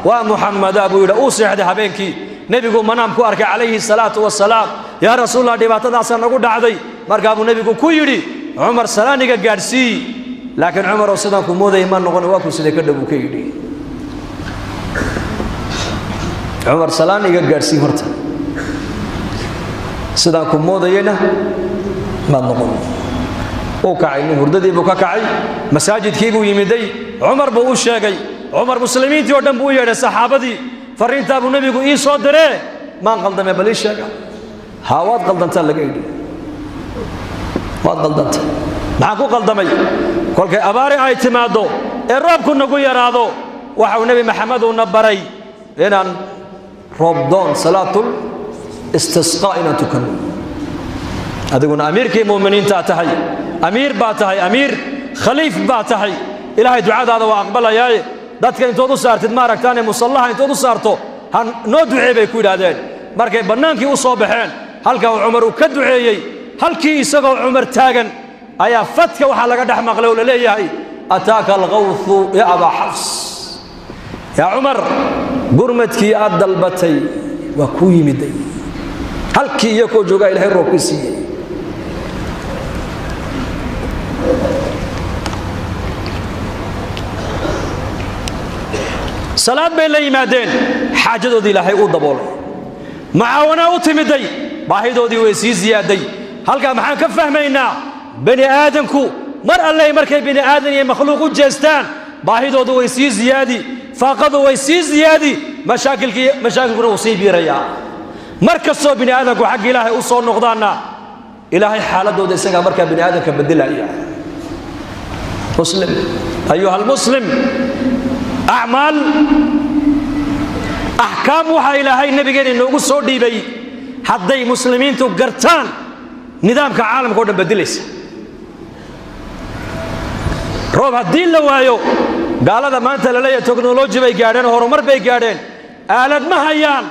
[SPEAKER 1] waa Muxammadaa buu yidhi. Uu seexday habeenkii, nebigu manaam ku arkay calayhi salaatu wasalaam. Yaa Rasuulallah, dhibaatadaasaa nagu dhacday. Markaa buu nebigu ku yidhi, Cumar salaaniga gaadhsii, laakiin Cumarow sidaan ku moodayay ma noqon, waa ku sidee ka dhow buu ka yidhi. Cumar salaan iga gaadhsii horta, sidaan ku moodayeyna maad noqon. Uu kacay nin, hurdadii buu ka kacay, masaajidkii buu yimiday, Cumar buu u sheegay. Cumar muslimiintii oo dhan buu u yeedhay, saxaabadii. Farriintaa buu nebigu ii soo diree, maan qaldame? Bal ii sheega. Haa, waad qaldantaa laga yidhi, waad qaldantay. Maxaan ku qaldamay? Kolkay abaari ay timaaddo ee roobku nagu yaraado, waxau Nebi Maxamed uuna baray inaan roobdoon, salaatul istisqaa, inaan tukanno. Adiguna amiirkii mu'miniintaa tahay, amiir baa tahay, amiir khaliif baa tahay, Ilaahay ducadaada waa aqbalayaaye dadka intood u saartid, maaragtaane, musallaha intood u saarto ha noo ducee bay ku yidhaahdeen. Markay bannaankii u soo baxeen, halka uu Cumar uu ka duceeyey, halkii isagoo Cumar taagan ayaa fadka waxaa laga dhex maqlay oo la leeyahay, ataaka alqawthu ya abaa Xafs. Yaa Cumar, gurmadkii aad dalbatay waa kuu yimiday. Halkii iyakoo joogaa Ilahay roobkii siiyey. Salaad bay la yimaadeen, xaajadoodii Ilaahay uu daboolay. Macaawanaa u timiday, baahidoodii way sii ziyaaday. Halkaa maxaan ka fahmaynaa? Bani aadanku mar alley markay bini aadan iyo makhluuq u jeestaan, baahidoodu way sii ziyaadi, faaqadu way sii ziyaadi, mashaakilkuna wuu sii biirayaa. Mar kastoo bini aadanku xagga Ilaahay u soo noqdaanna, Ilaahay xaaladooda isagaa markaa bini aadanka bedelaya. Muslim, ayuha almuslim, acmaal, axkaam waxaa Ilaahay nabigeena inoogu soo dhiibay hadday muslimiintu gartaan nidaamka caalamka o dhan bedelaysa. Roob haddii la waayo, gaalada maanta la leeyahay teknoloji bay gaadheen oo horumar bay gaadheen, aalad ma hayaan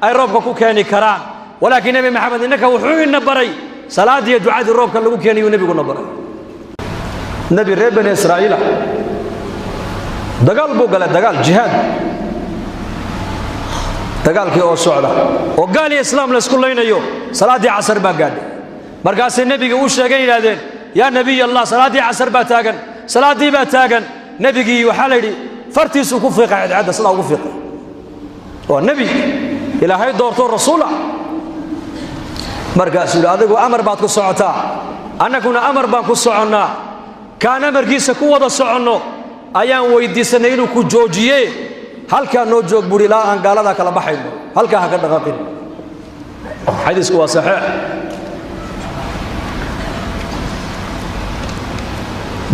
[SPEAKER 1] ay roobka ku keeni karaan. Walaakiin Nebi Maxamed innaka wuxuu ina baray salaaddii iyo ducadii roobka lagu keenayuu nebiguna baray. Nebi reer Bani Israa'iila dagaal buu galay, dagaal jihaad. Dagaalkii oo socda oo gaal iyo islaam la isku laynayo, salaaddii casar baa gaadhay. Markaasay nebiga u sheegeen, yidhahdeen: yaa nebiy Allah, salaaddii casar baa taagan, salaaddii baa taagan. Nebigii waxaa la yidhi fartiisuu ku fiiqay cadcadda, sidaa ugu fiiqay. Waa nebi Ilaahay doortoo rasuula. Markaasuu yidhi: adigu amar baad ku socotaa, annaguna amar baan ku soconnaa. Kaan amarkiisa ku wada soconno ayaan weydiisannay inuu ku joojiye. Halkaa noo joog buuri ilaa aan gaaladaa kala baxayno, halkaa ha ka dhaqaaqin. Xadiisku waa saxiix.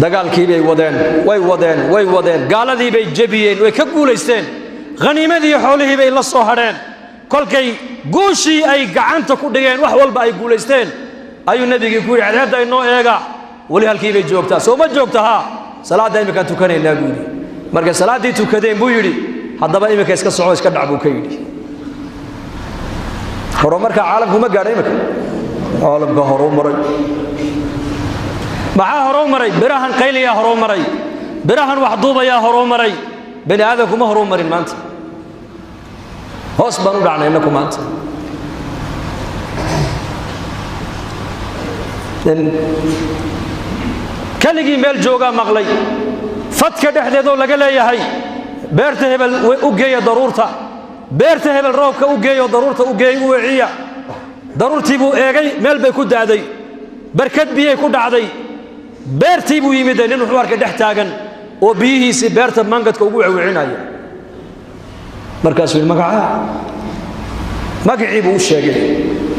[SPEAKER 1] Dagaalkii bay wadeen, way wadeen, way wadeen, gaaladii bay jebiyeen, way ka guulaysteen, khaniimadii xoolihii bay la soo hadheen. Kolkay guushii ay gacanta ku dhigeen, wax walba ay guulaysteen, ayuu nebigii ku yidhi: cadceedda inoo eega, weli halkii bay joogtaa, soo ma joogta? Haa. Salaadda iminkaan tukanaynaa buu yidhi. Markay salaaddii tukadeen buu yidhi: haddaba iminka iska soco, iska dhac buu ka yidhi. Horumarka caalamku ma gaadha iminka? Caalamka horuu maray. Maxaa horuu maray? Birahan qayliyaa horuu maray, birahan wax duubayaa horuu maray. Bani aadamku ma horuu marin maanta, hoos baan u dhacnay innaku maanta. Keligii meel joogaa maqlay fadka dhexdeedoo laga leeyahay: beerta hebel u geeya daruurta, beerta hebel roobka u geeyo, daruurta u geey, u weciya. Daruurtii buu eegay, meel bay ku da'day, barkad biyay ku dhacday. Beertii buu yimid, nin wuxuu arkay dhex taagan oo biyihiisii beerta mangadka ugu wecwecinaya. Markaasuu yidhi: magacaa? Magacii buu u sheegay.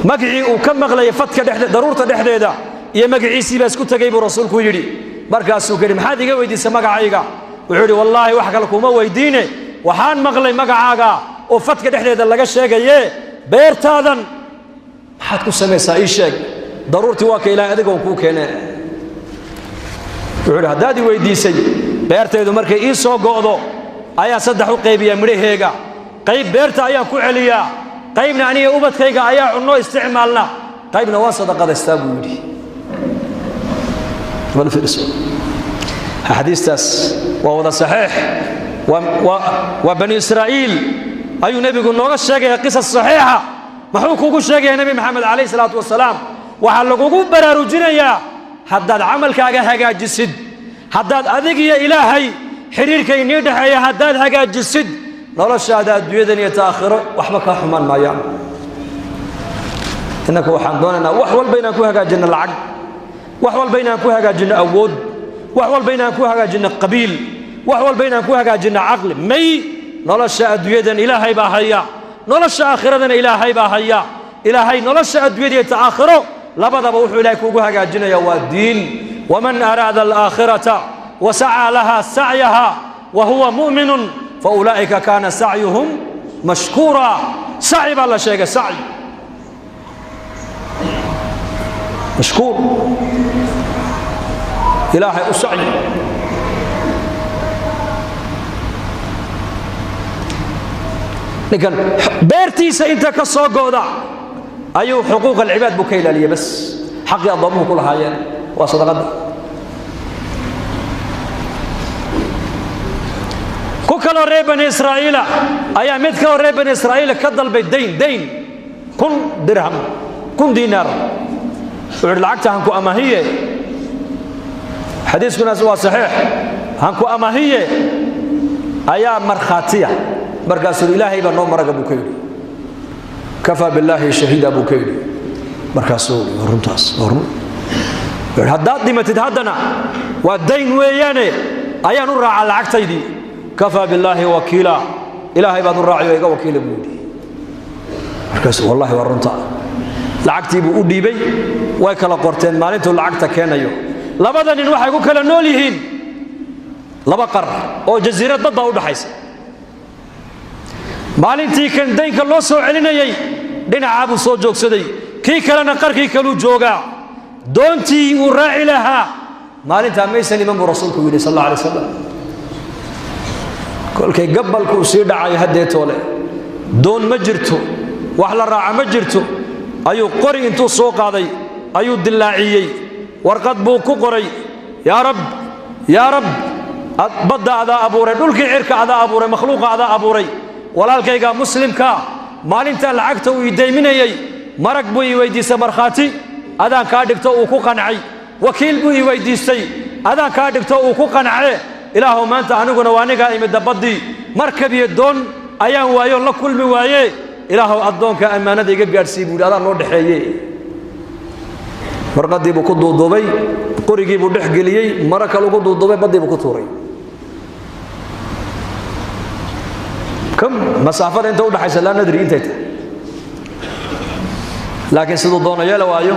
[SPEAKER 1] Magacii uu ka maqlayay fadka dhexde daruurta dhexdeeda iyo magaciisii baa isku tegay buu rasuulku yidhi. Markaasuu ka yidhi: maxaad iga weydiisay magacayga? Wuxuu yidhi: wallaahi wax kale kuma weydiine, waxaan maqlay magacaaga oo fadka dhexdeeda laga sheegaye, beertaadan maxaad ku samaysaa ii sheeg, daruurtii waa ka Ilaahay adigoon kuu keene. Wuxuu yidhi: haddaad i weydiisay, beertaydu markay ii soo go'do ayaa saddex u qaybiyaa midhaheega. Qayb beerta ayaan ku celiyaa, qaybna aniga ubadkayga ayaa cunno isticmaalna, qaybna waan sadaqadaystaa buu yidhi. Axaadiistaas waa wada saxiix. Waa Bani Israa'iil ayuu nebigu nooga sheegaya qisas saxiixa. Muxuu kugu sheegaya Nebi Maxamed calayhi salaatu wasalaam? Waxaa lagugu baraarujinayaa haddaad camalkaaga hagaajisid, haddaad adig iyo Ilaahay xidhiirka inii dhexeeya haddaad hagaajisid, noloshaada adduunyadan iyo taakhiro waxba kaa xumaan maayaan. Innaka waxaan doonaynaa wax walba inaan ku hagaajinno lacag, wax walba inaan ku hagaajinno awood, wax walba inaan ku hagaajinno qabiil, wax walba inaan ku hagaajinno caqli. May, nolosha adduunyadan Ilaahay baa haya, nolosha aakhiradana Ilaahay baa haya. Ilaahay nolosha adduunyada iyo ta'aakhiro labadaba wuxuu Ilaahay kuugu hagaajinaya waa diin. Waman araada alaakhirata wasacaa laha sacyaha wa huwa mu'minun faulaa'ika kaana sacyuhum mashkuura. Sacyi baa la sheegay, sacyi mashkuur, Ilaahay u sacyi. Ninkan beertiisa inta ka soo go'da ayuu xuquuq alcibaad buu ka ilaaliyey, bas xaqii addoommuhu ku lahaayeen waa sadaqadda. Ku kaloo reer Bani Israa'iila ayaa mid kaloo reer Bani Israa'iila ka dalbay dayn 1000 dirham, 1000 diinaar. Wuxuu yidhi: lacagta hanku amahiye. Xadiiskunaas waa saxiix. Hanku amahiye, Ayaa markhaatiya. Markaasuu Ilaahay baa noo maraga buu ka yidhi. Kafaa billaahi shahiida buu ka yidhi. Markaasuu runtaas waa run. Haddaad dhimatid haddana waa dayn weeyaane, ayaan u raacaa lacagtaydii. Kafaa billaahi wakiila, Ilaahay baad u raaciyo, iga wakiila buu yidhi. Markaas wallahi waa runta. Lacagtii buu u dhiibay, way kala qorteen maalintuu lacagta keenayo. Labada nin waxay ku kala nool yihiin laba qar oo jasiirad bad baa u dhaxaysa. Maalintii kan daynka loo soo celinayay dhinacaa buu soo joogsaday, kii kalena qarkii kaluu joogaa. Doontii uu raaci lahaa maalintaa maysan iman buu rasuulku yidhi sal alla alay wasalam. Kolkay gabalkuu sii dhacayo haddeetoole, doon ma jirto, wax la raaca ma jirto, ayuu qori intuu soo qaaday ayuu dillaaciyey, warqad buu ku qoray: yaa Rab, yaa Rab, badda adaa abuuray, dhulkii cirka adaa abuuray, makhluuqa adaa abuuray, walaalkayga muslimkaa maalintaa lacagta uu idayminayey marag buu ii weydiistay, markhaati adaan kaa dhigto uu ku qancay, wakiil buu ii weydiistay, adaan kaa dhigto uu ku qancee. Ilaahow, maanta aniguna waa anigaa imidda baddii, markab iyo doon ayaan waayo la kulmi waaye. Ilaahow, addoonka ammaanada iga gaadhsii buu yidhi, adaan noo dhexeeye. Warqaddii buu ku duuduubay, qorigii buu dhex geliyey, maro kale ugu duuduubay, baddii buu ku tuuray. Kam masaafada inta udhaxaysa laa nadri intay tahay, laakiin siduu doono yeela waayo.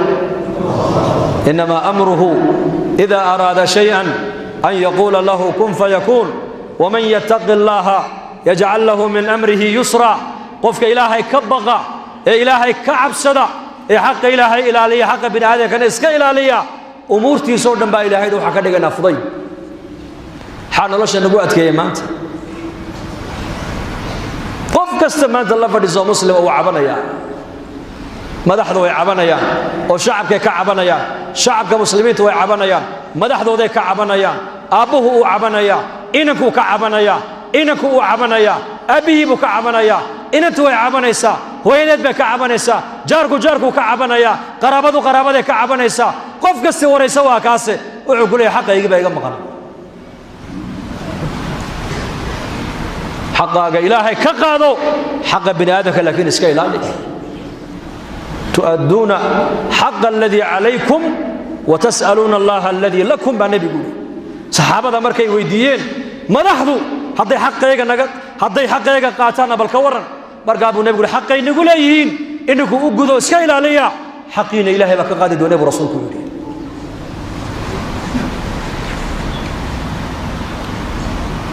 [SPEAKER 1] Inamaa amruhu ida araada shayئan an yaquula lahu kun fayakuun. Waman yattaqi allaha yajcal lahu min amrihi yusra. Qofka Ilaahay ka baqa ee Ilaahay ka cabsada ee xaqa Ilaahay ilaaliya, xaqa bini aadamkana iska ilaaliya, umuurtiisoo dhan baa Ilaahayda waxaa ka dhiganaa fudayd. Maxaa nolosha nagu adkeeyey maanta? Qof kasta maanta la fadhiisoo muslima uu cabanayaa. Madaxdu way cabanayaan oo shacabkay ka cabanayaan, shacabka muslimiintu way cabanayaan, madaxdooday ka cabanayaan, aabbuhu uu cabanayaa, inankuu ka cabanayaa, inanku uu cabanayaa, aabbihii buu ka cabanayaa, inantu way cabanaysaa, hooyadeed bay ka cabanaysaa, jaarku jaarkuu ka cabanayaa, qaraabadu qaraabaday ka cabanaysaa. Qof kasti waraysa waa kaase wuxuu ku leeyahay xaqaygii baa iga maqan. Xaqaaga Ilaahay ka qaado, xaqa bini aadamka laakiin iska ilaali. Tu'adduuna xaqa aladii calaykum watas'aluuna allaha aladii lakum baa nebigu yidhi. Saxaabada markay weydiiyeen madaxdu hadday xaqayga naga hadday xaqayga qaataanna bal ka warran, markaa buu nebigu yidhi xaqay nagu leeyihiin ininku u gudo, iska ilaaliya, xaqiina Ilaahay baa ka qaadi doonay buu rasuulku yidhi.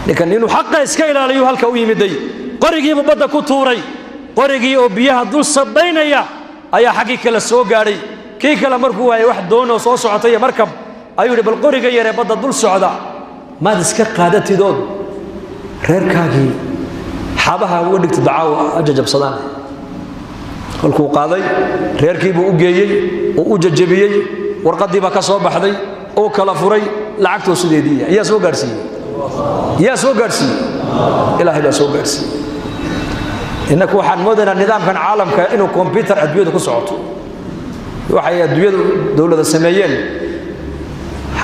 [SPEAKER 1] Ninkan inuu xaqa iska ilaaliyu halka u yimiday, qorigiibuu badda ku tuuray. Qorigii oo biyaha dul sabaynaya ayaa xaggii kale soo gaadhay. Kii kale markuu waayay wax doonoo soo socotay iyo markab, ayuu yidhi bal qoriga yaree badda dul socda maad iska qaadatidood reerkaagii xabaha uga dhigtid, dacaawo ha jajabsadaan. Kolkuu qaaday reerkii buu u geeyey oo u jajabiyey, warqaddii baa ka soo baxday, oo kala furay, lacagtoo sideediiya. Yaa soo gaadhsiiyey? Yaa soo gaadhsiiyey? Ilaahay baa soo gaadhsiiyey. Innaku waxaan moodaynaa nidaamkan caalamka inuu kombyutar adduunyadu ku socoto, waxay adduunyadu dowlada sameeyeen.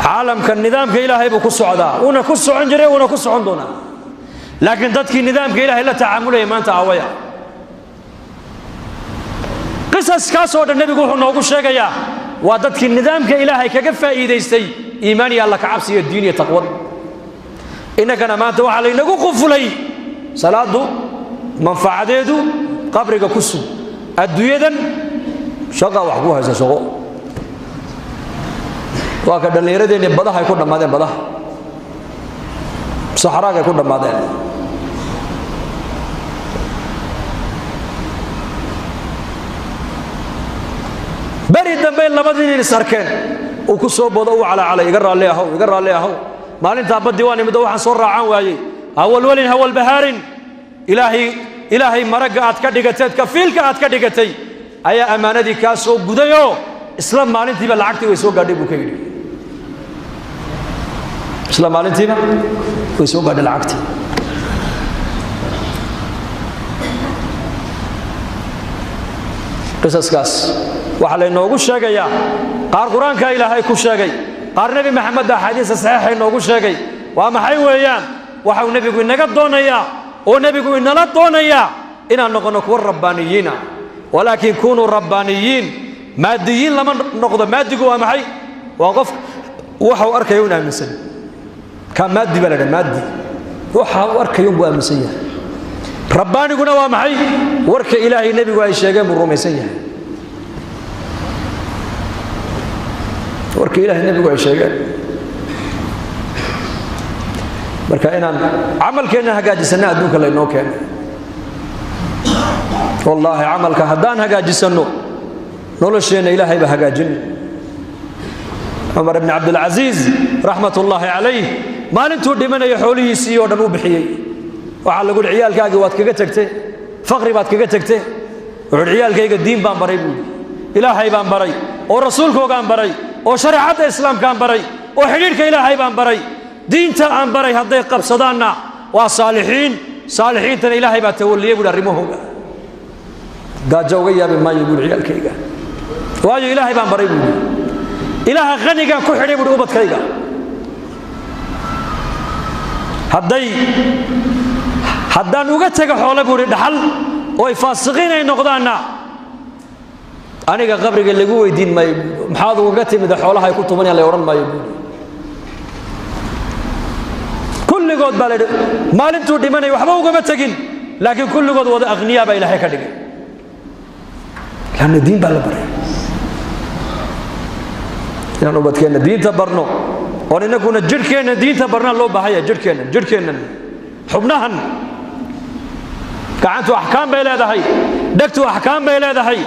[SPEAKER 1] Caalamka nidaamka Ilaahay buu ku socdaa, uuna ku socon jiray, uuna ku socon doonaa, laakiin dadkii nidaamka Ilaahay la tacaamulaya maanta awaya. Qisaskaasoo dhan nebigu wuxuu noogu sheegayaa waa dadkii nidaamka Ilaahay kaga faa'iidaystay iimaan iyo alla kacabsi iyo diin iyo taqwad. Innagana maanta waxaa laynagu qufulay salaadu manfacadeedu qabriga ku sug, adduunyadan shaqa wax ku haysa shaqo. Waa ka dhallinyaradeenni badaha ay ku dhammaadeen, badaha saxraaga ay ku dhammaadeen. Beri dambe labadii nin is arkeen, uu ku soo boodo, uu calaacalay: iga raalli ahow, iga raalli ahow, maalintaa baddii waan imid oo waxaan soo raacaan waayey. Hawalwelin hawalbahaarin, Ilaahay, Ilaahay maragga aad ka dhigateed, kafiilka aad ka dhigatay ayaa ammaanadii kaa soo gudayoo isla maalintiiba lacagtii way soo gaadhay buu ka yidhi. Isla maalintiiba way soo gaadhay lacagtii. Qisaskaas waxaa laynoogu sheegayaa qaar qur-aanka Ilaahay ku sheegay, qaar Nebi Maxamed axaadiista saxiixa inoogu sheegay. Waa maxay weeyaan? Waxau nebigu inaga doonayaa oo nebigu inala doonayaa inaan noqonno kuwa rabbaaniyiina. Walaakin kunuu rabbaaniyiin, maadiyiin lama noqdo. Maadigu waa maxay? Waa qof waxa uu arkayo un aaminsan. Kaa maadi baa la dhaha, maadi waxa uu arkayo un buu aaminsan yahay. Rabbaaniguna waa maxay? Warka Ilaahay nebigu ay sheegeen buu rumaysan yahay. Warka Ilaahay nebigu ay sheegeen. Marka inaan camalkeenna hagaajisanna adduunka laynoo keenay. Wallaahi camalka haddaan hagaajisanno, nolosheenna Ilaahay baa hagaajin. Cumar ibni Cabdilcasiis raxmat ullaahi calayh maalintuu dhimanaya xoolihiisii oo dhan u bixiyey. Waxaa lagu uhi, ciyaalkaagii waad kaga tegtay, faqri baad kaga tegtay. Wuxuu uhi, ciyaalkayga diin baan baray buuhi, Ilaahay baan baray oo rasuulkoogaan baray oo shareecadda islaamkaan baray oo xidhiidhka Ilaahay baan baray. Diinta aan baray hadday qabsadaanna waa saalixiin, saalixiintana Ilaahay baa tawalliyey buuhi arrimahooga. Gaajo uga yaabi maayo buuhi ciyaalkayga, waayo Ilaahay baan baray buuhi. Ilaaha qanigaan ku xidhay buuhi ubadkayga. Hadday haddaan uga tega xoole buuhi dhaxal oo ay faasiqiin ay noqdaanna, aniga qabriga lagu weydiin maayo buuhi maxaad ugaga timida xoolaha ay ku tumanayaan, lay odhan maayo buuhi. Kulligood baa la yidhi maalintuu dhimanaya waxba ugama tegin, laakiin kulligood wada akhniyaa baa Ilaahay ka dhigay, lanna diin baa la baray. Inaan ubadkeenna diinta barno oon innaguna jidhkeenna diinta barnaa loo baahanya. Jidhkeennan, jidhkeennan, xubnahan, gacantu axkaam bay leedahay, dhegtu axkaam bay leedahay,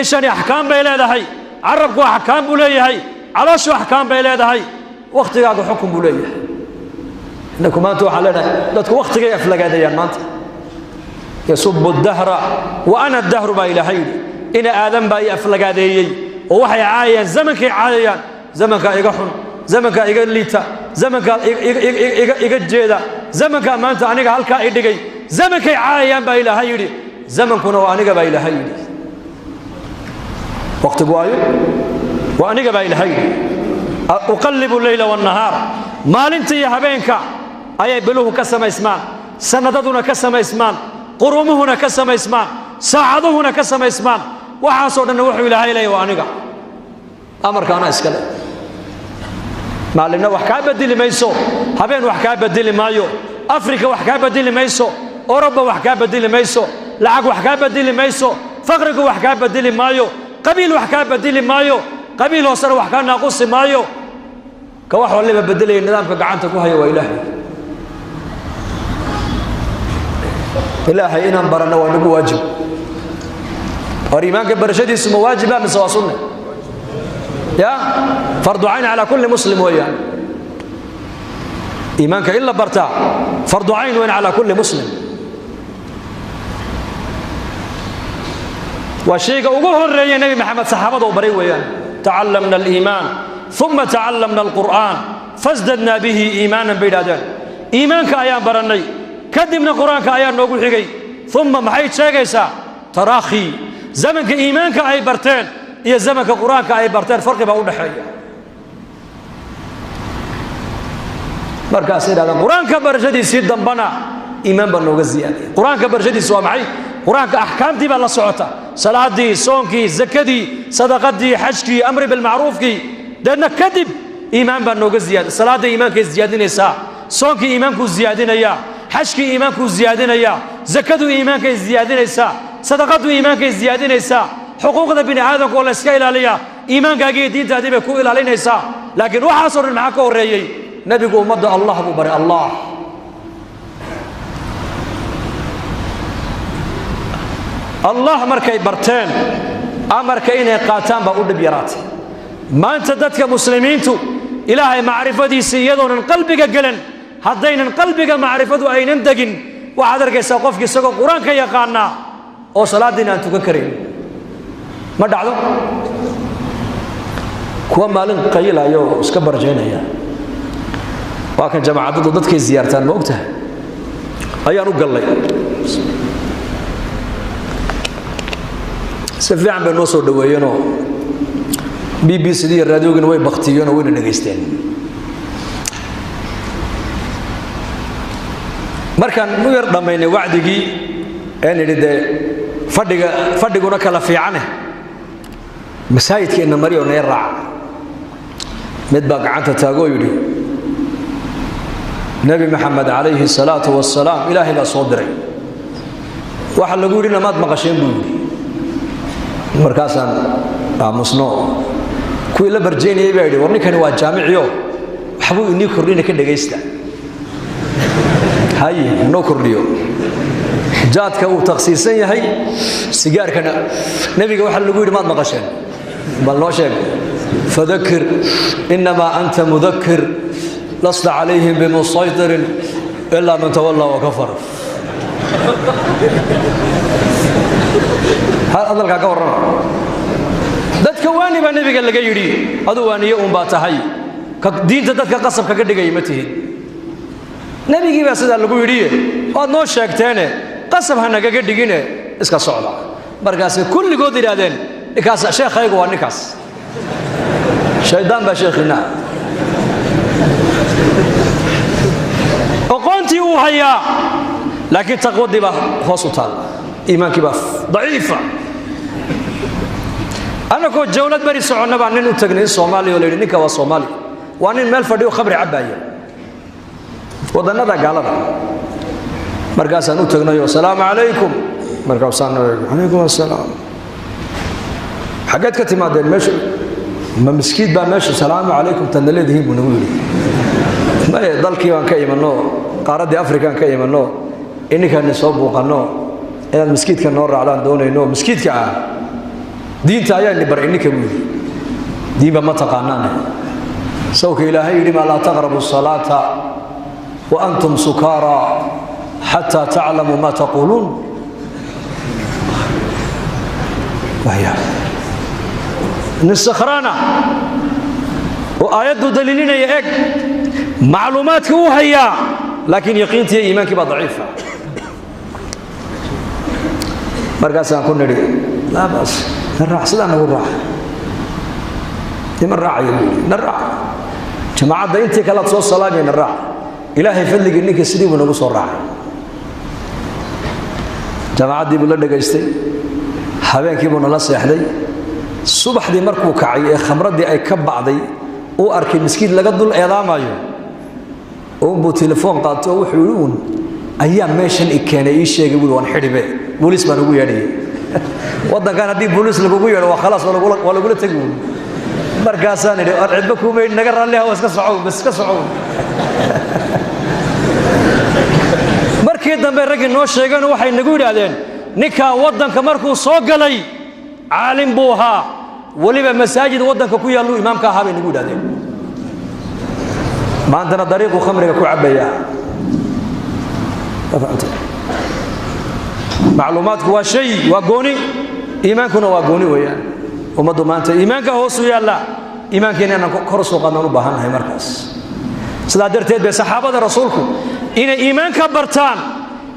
[SPEAKER 1] ishani axkaam bay leedahay, carabku axkaam buu leeyahay, calooshu axkaam bay leedahay, wakhtigaagu xukun buu leeyahay. Innaku maanta waxaan leenahay dadku wakhtigay aflagaadayaan maanta. Yasubu dahra wa ana dahru baa Ilaahay yidhi. Ina aadan baa i aflagaadeeyey oo waxay caayayaan zamankay caayayaan. Zamankaa iga xun, zamankaa iga liita, zamankaa iga jeeda, zamankaa maanta aniga halkaa i dhigay, zamankay caayayaan baa Ilaahay yidhi. Zamankuna waa aniga baa Ilaahay yidhi. Waqtigu waayo waa aniga baa Ilaahay yidhi. Uqallibu leyla wannahaar, maalinta iyo habeenka ayay biluhu ka samaysmaan, sanadaduna ka samaysmaan, qurumuhuna ka samaysmaan, saacaduhuna ka samaysmaan. Waxaasoo dhanna wuxuu Ilaahay leeyahy waa aniga, amarka anaa iskale. Maalinna wax kaa bedeli mayso, habeen wax kaa bedeli maayo, Afrika wax kaa bedeli mayso, Oroba wax kaa bedeli mayso, lacag wax kaa bedeli mayso, faqrigu wax kaa bedeli maayo, qabiil wax kaa bedeli maayo, qabiil hoosena wax kaa naaqusi maayo. Ka wax waliba bedelaya, nidaamka gacanta ku haya waa Ilaahay. Ilaahay inaan baranno waa nagu waajib. War iimaanka barashadiisu ma waajiba mise waa sunne? Ya fardu cayn calaa kulli muslim weeyaan. Iimaanka in la bartaa fardu cayn weyn calaa kulli muslim. Waa shayga ugu horeeya Nebi Maxamed saxaabada u baray weeyaan. Tacallamna aliimaan uma tacallamna alqur'aan fasdadnaa bihi iimaanan bay yidhahdeen. Iimaanka ayaan barannay, kadibna qur-aanka ayaa noogu xigay. Uma maxay sheegaysaa? Taraakhi zamanka iimaanka ay barteen iyo zamanka qur-aanka ay barteen farqi baa u dhexeeya. Markaasay yidhahdeen qur-aanka barashadiisii dambana iimaan baa nooga ziyaaday. Qur-aanka barashadiisi waa maxay? Qur-aanka axkaamtii baa la socota, salaadii, soonkii, zakadii, sadaqadii, xajkii, amri bilmacruufkii. Deedna kadib iimaan baa nooga ziyaaday. Salaadda iimaankay ziyaadinaysaa, soonkii iimaankuu ziyaadinayaa, xajkii iimaankuu ziyaadinayaa, zakadu iimaankay ziyaadinaysaa, sadaqadu iimaankay ziyaadinaysaa, xuquuqda bini aadamka oo la iska ilaaliyaa iimaankaagiiyo diintaadii bay ku ilaalinaysaa. Laakiin waxaasoo dhan maxaa ka horreeyey? Nebigu ummadda Allah buu baray. Allah Allah markay barteen, amarka inay qaataan baa u dhib yaraatay. Maanta dadka muslimiintu Ilaahay macrifadiisa iyadoonan qalbiga gelan, haddaynan qalbiga macrifadu aynan degin, waxaad arkaysaa qofki isagoo qur-aanka yaqaanaa oo salaaddiina aan tukan karayn. Ma dhacdo kuwa maalin qayilaya oo iska barjaynaya? Waa kan jamaacadadu dadkay ziyaartaan, ma og tahay? Ayaan u gallay, si fiican bay noo soo dhaweeyeenoo BBC d iyo raadiogina way baktiyeenoo wayna dhegaysteen. Markaan u yar dhammaynay wacdigii ee nidhi dee fadhiga fadhiguna kala fiicane masaajidkeenna mariyo naga raaca, mid baa gacanta taagoo yidhi Nebi Maxamed calayhi salaatu wasalaam Ilaahay baa soo diray, waxa lagu yidhina maad maqasheen buu yidhi. Markaasaan aamusno. Kuwii la barjaynayay baa yidhi war ninkani waa jaamiciyo waxbuu inii kordhina ka dhegaysta. Haye noo kordhiyo. Jaadka uu takhsiisan yahay, sigaarkana nebiga waxa lagu yidhi maad maqasheen, bal noo sheeg. Fadakir innamaa anta mudakir lasta calayhim bimusaytirin ilaa man tawallaa wa kafar. Hadalkaa ka warrama. Dadka waani baa nebiga laga yidhi, aduu waaniye uun baa tahay, diinta dadka qasab kaga dhigaya ma tihid. Nebigii baa sidaa lagu yidhiye waad noo sheegteene qasab ha nagaga dhigine iska socda. Markaasay kulligood yidhaahdeen ninkaas sheekhaygu waa ninkaas, shaydaan baa sheekhiina. Aqoontii uu hayaa laakiin taqwadii baa hoos u taalla, iimaankii baa daciifa. Annagoo jawlad beri soconna baa nin u tagnay in Soomaaliya oo la yidhi ninka waa Soomaali, waa nin meel fadhiyo khamri cabbaaya waddannada gaalada. Markaasaan u tagnayoo asalaamu calaykum, markaasaan calaykum assalaam, xaggeed ka timaadeen? Meesha ma miskiid baa meesha salaamu calaykum tadna leedihiin buu nagu yidhi. Maye dalkii baan ka imanno, qaaraddii Afrikaan ka imanno, ininkaani soo buuqanno, inaad miskiidka noo raacdaan doonayno. Miskiidka ah diinta ayaa ini baray ininka buu yidhi, diinba ma taqaanaane. Sawka Ilaahay yidhi maa laa taqrabu salaata wa antum sukaara xataa taclamuu maa taquuluun. Nin sakhraana oo aayaddu daliilinaya eg macluumaadka uu hayaa, laakiin yaqiintii iyo iimaankii baa daciifa. Markaasaan ku nidhi laa baas, na raac, sidaa nagu raac. Ima raacaya buu yidhi. Na raac, jamaacadda intii kalead soo salaamaya, na raac. Ilaahay fadligii ninka sidii buu nagu soo raacay, jamaacaddii buu la dhegaystay, habeenkii buu nala seexday. Subaxdii markuu kacay ee khamraddii ay ka bacday uu arkay miskiin laga dul eedaamayo uunbuu telefoon qaato oo wuxuu yidhi uun ayaa meeshan i keenay ii sheegay buui, waan xidhibe booliis baan ugu yeedhayay. Waddankan haddii booliis lagugu yeedho waa khalaas, waa lagula tegi uun. Markaasaan idhi war cidba kuumaydh, naga raalli haw, iska socow bas, iska socow. Markii dambe raggii noo sheegeen waxay nagu yidhaahdeen ninkaa waddanka markuu soo galay caalim buu ahaa, weliba masaajid waddanka ku yaalluu imaamka ahaa bay nagu yidhahdeen. Maantana dariiquu khamriga ku cabbaya. Macluumaadku waa shay, waa gooni, iimaankuna waa gooni weeyaan. Ummaddu maanta iimaanka hoosu yaalla, iimaankeena inaan kor u soo qaadnaan u baahannahay. Markaas sidaa darteed bay saxaabada rasuulku inay iimaanka bartaan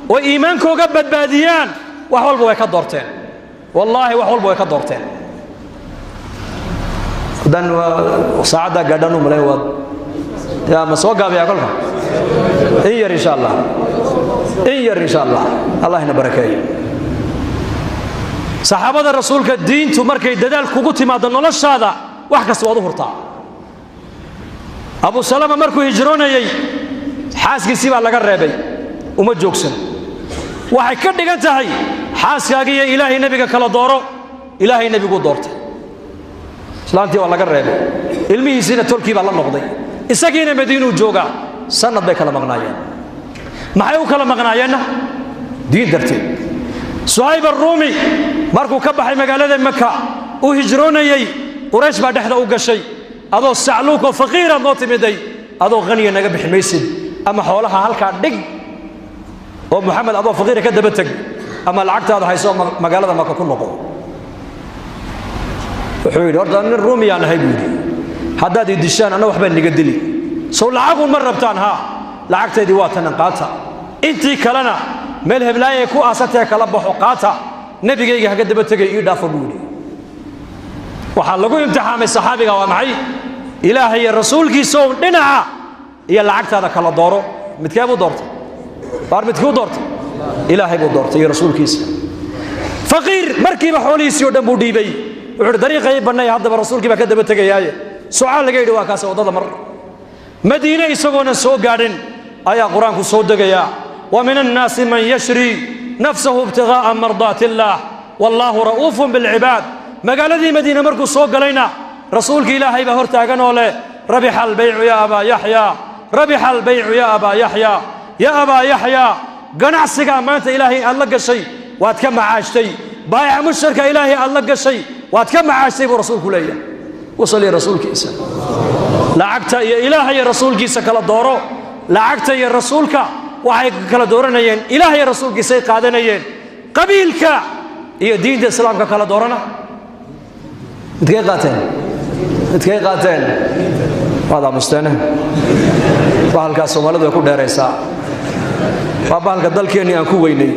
[SPEAKER 1] oo iimaankooga badbaadiyaan wax walba way ka doorteen, wallaahi wax walba way ka doorteen. Haddaan saacaddaa gaadhaan u malayn waad yaa ma soo gaabiyaa kolka in yar insha Allah, in yar insha Allah, Allah ina barakeeyo. Saxaabada rasuulka diintu markay dadaal kugu timaado noloshaada wax kasta waad u hurtaa. Abu Salama markuu hijroonayey xaaskiisii baa laga reebay, uma joogsan. Waxay ka dhigan tahay xaaskaaga iyo Ilaahay nebiga kala dooro, Ilaahay nebiguu doortay. Islaantii waa laga reebay, ilmihiisiina tolkii baa la noqday, isagiina Madiinuu joogaa. Sanad bay kala maqnaayeen. Maxay u kala maqnaayeenna? Diin darteed. Suhayb Aruumi markuu ka baxay magaalada Maka uu hijroonayey, Quraysh baa dhexda u gashay. Adoo sacluukoo faqiiraad noo timiday, adoo haniya naga bixi maysid, ama xoolaha halkaa dhig oo Moxamed adoo faqiira ka daba teg, ama lacagtaada hayso magaalada Maka ku noqo. Wuxuu yidhi horta nin ruumiyaan ahay buu yidhi, haddaad i dishaan anna waxbaa niga dili, sow lacagun ma rabtaan? Haa, lacagtaydii waa tanan, qaata, intii kalena meel heblaayay ku aasantee kala baxo, qaata, nebigayga haga daba tegay ii dhaafo buu yidhi. Waxaa lagu imtixaamay saxaabiga waa maxay? Ilaahay iyo rasuulkiisow dhinaca iyo lacagtaada kala dooro, midkee buu doortay? Waar midkuu doortay? Ilaahay buu doortay iyo rasuulkiisa. Faqiir markiiba xoolihiisii oo dhan buu dhiibay. Wuxuu uhi dariiqay bannay, haddaba rasuulkii baa ka daba tegayaaye. Sucaal laga yidhi waa kaas waddada mar. Madiine isagoonan soo gaadhin ayaa qur-aanku soo degayaa. Wa min annaasi man yashri nafsahu ibtigaa'a mardaati illaah wallaahu ra'uufun bilcibaad. Magaaladii Madiine markuu soo galayna rasuulkii Ilaahay baa hor taagan oo leh rabixa albaycu yaa abaa yaxyaa, rabixa albaycu yaa abaa yaxyaa, yaa abaa yaxyaa, ganacsigaa maanta Ilaahay aad la gashay waad ka macaashtay, baayaca mushtarka Ilaahay aad la gashay waad ka macaashtay buu rasuulku leeyahay. Wasaliya rasuulkiisa. Lacagta iyo Ilaahay iyo rasuulkiisa kala dooro. Lacagta iyo rasuulka waxay kala dooranayeen, Ilaahay iyo rasuulkiisay qaadanayeen. Qabiilka iyo diinta islaamka kala doorana midkay qaateen? Midkay qaateen? Waad aamusteene. Bahalkaas Soomaalidu way ku dheeraysaa, waa bahalka dalkeennii aan ku weynay.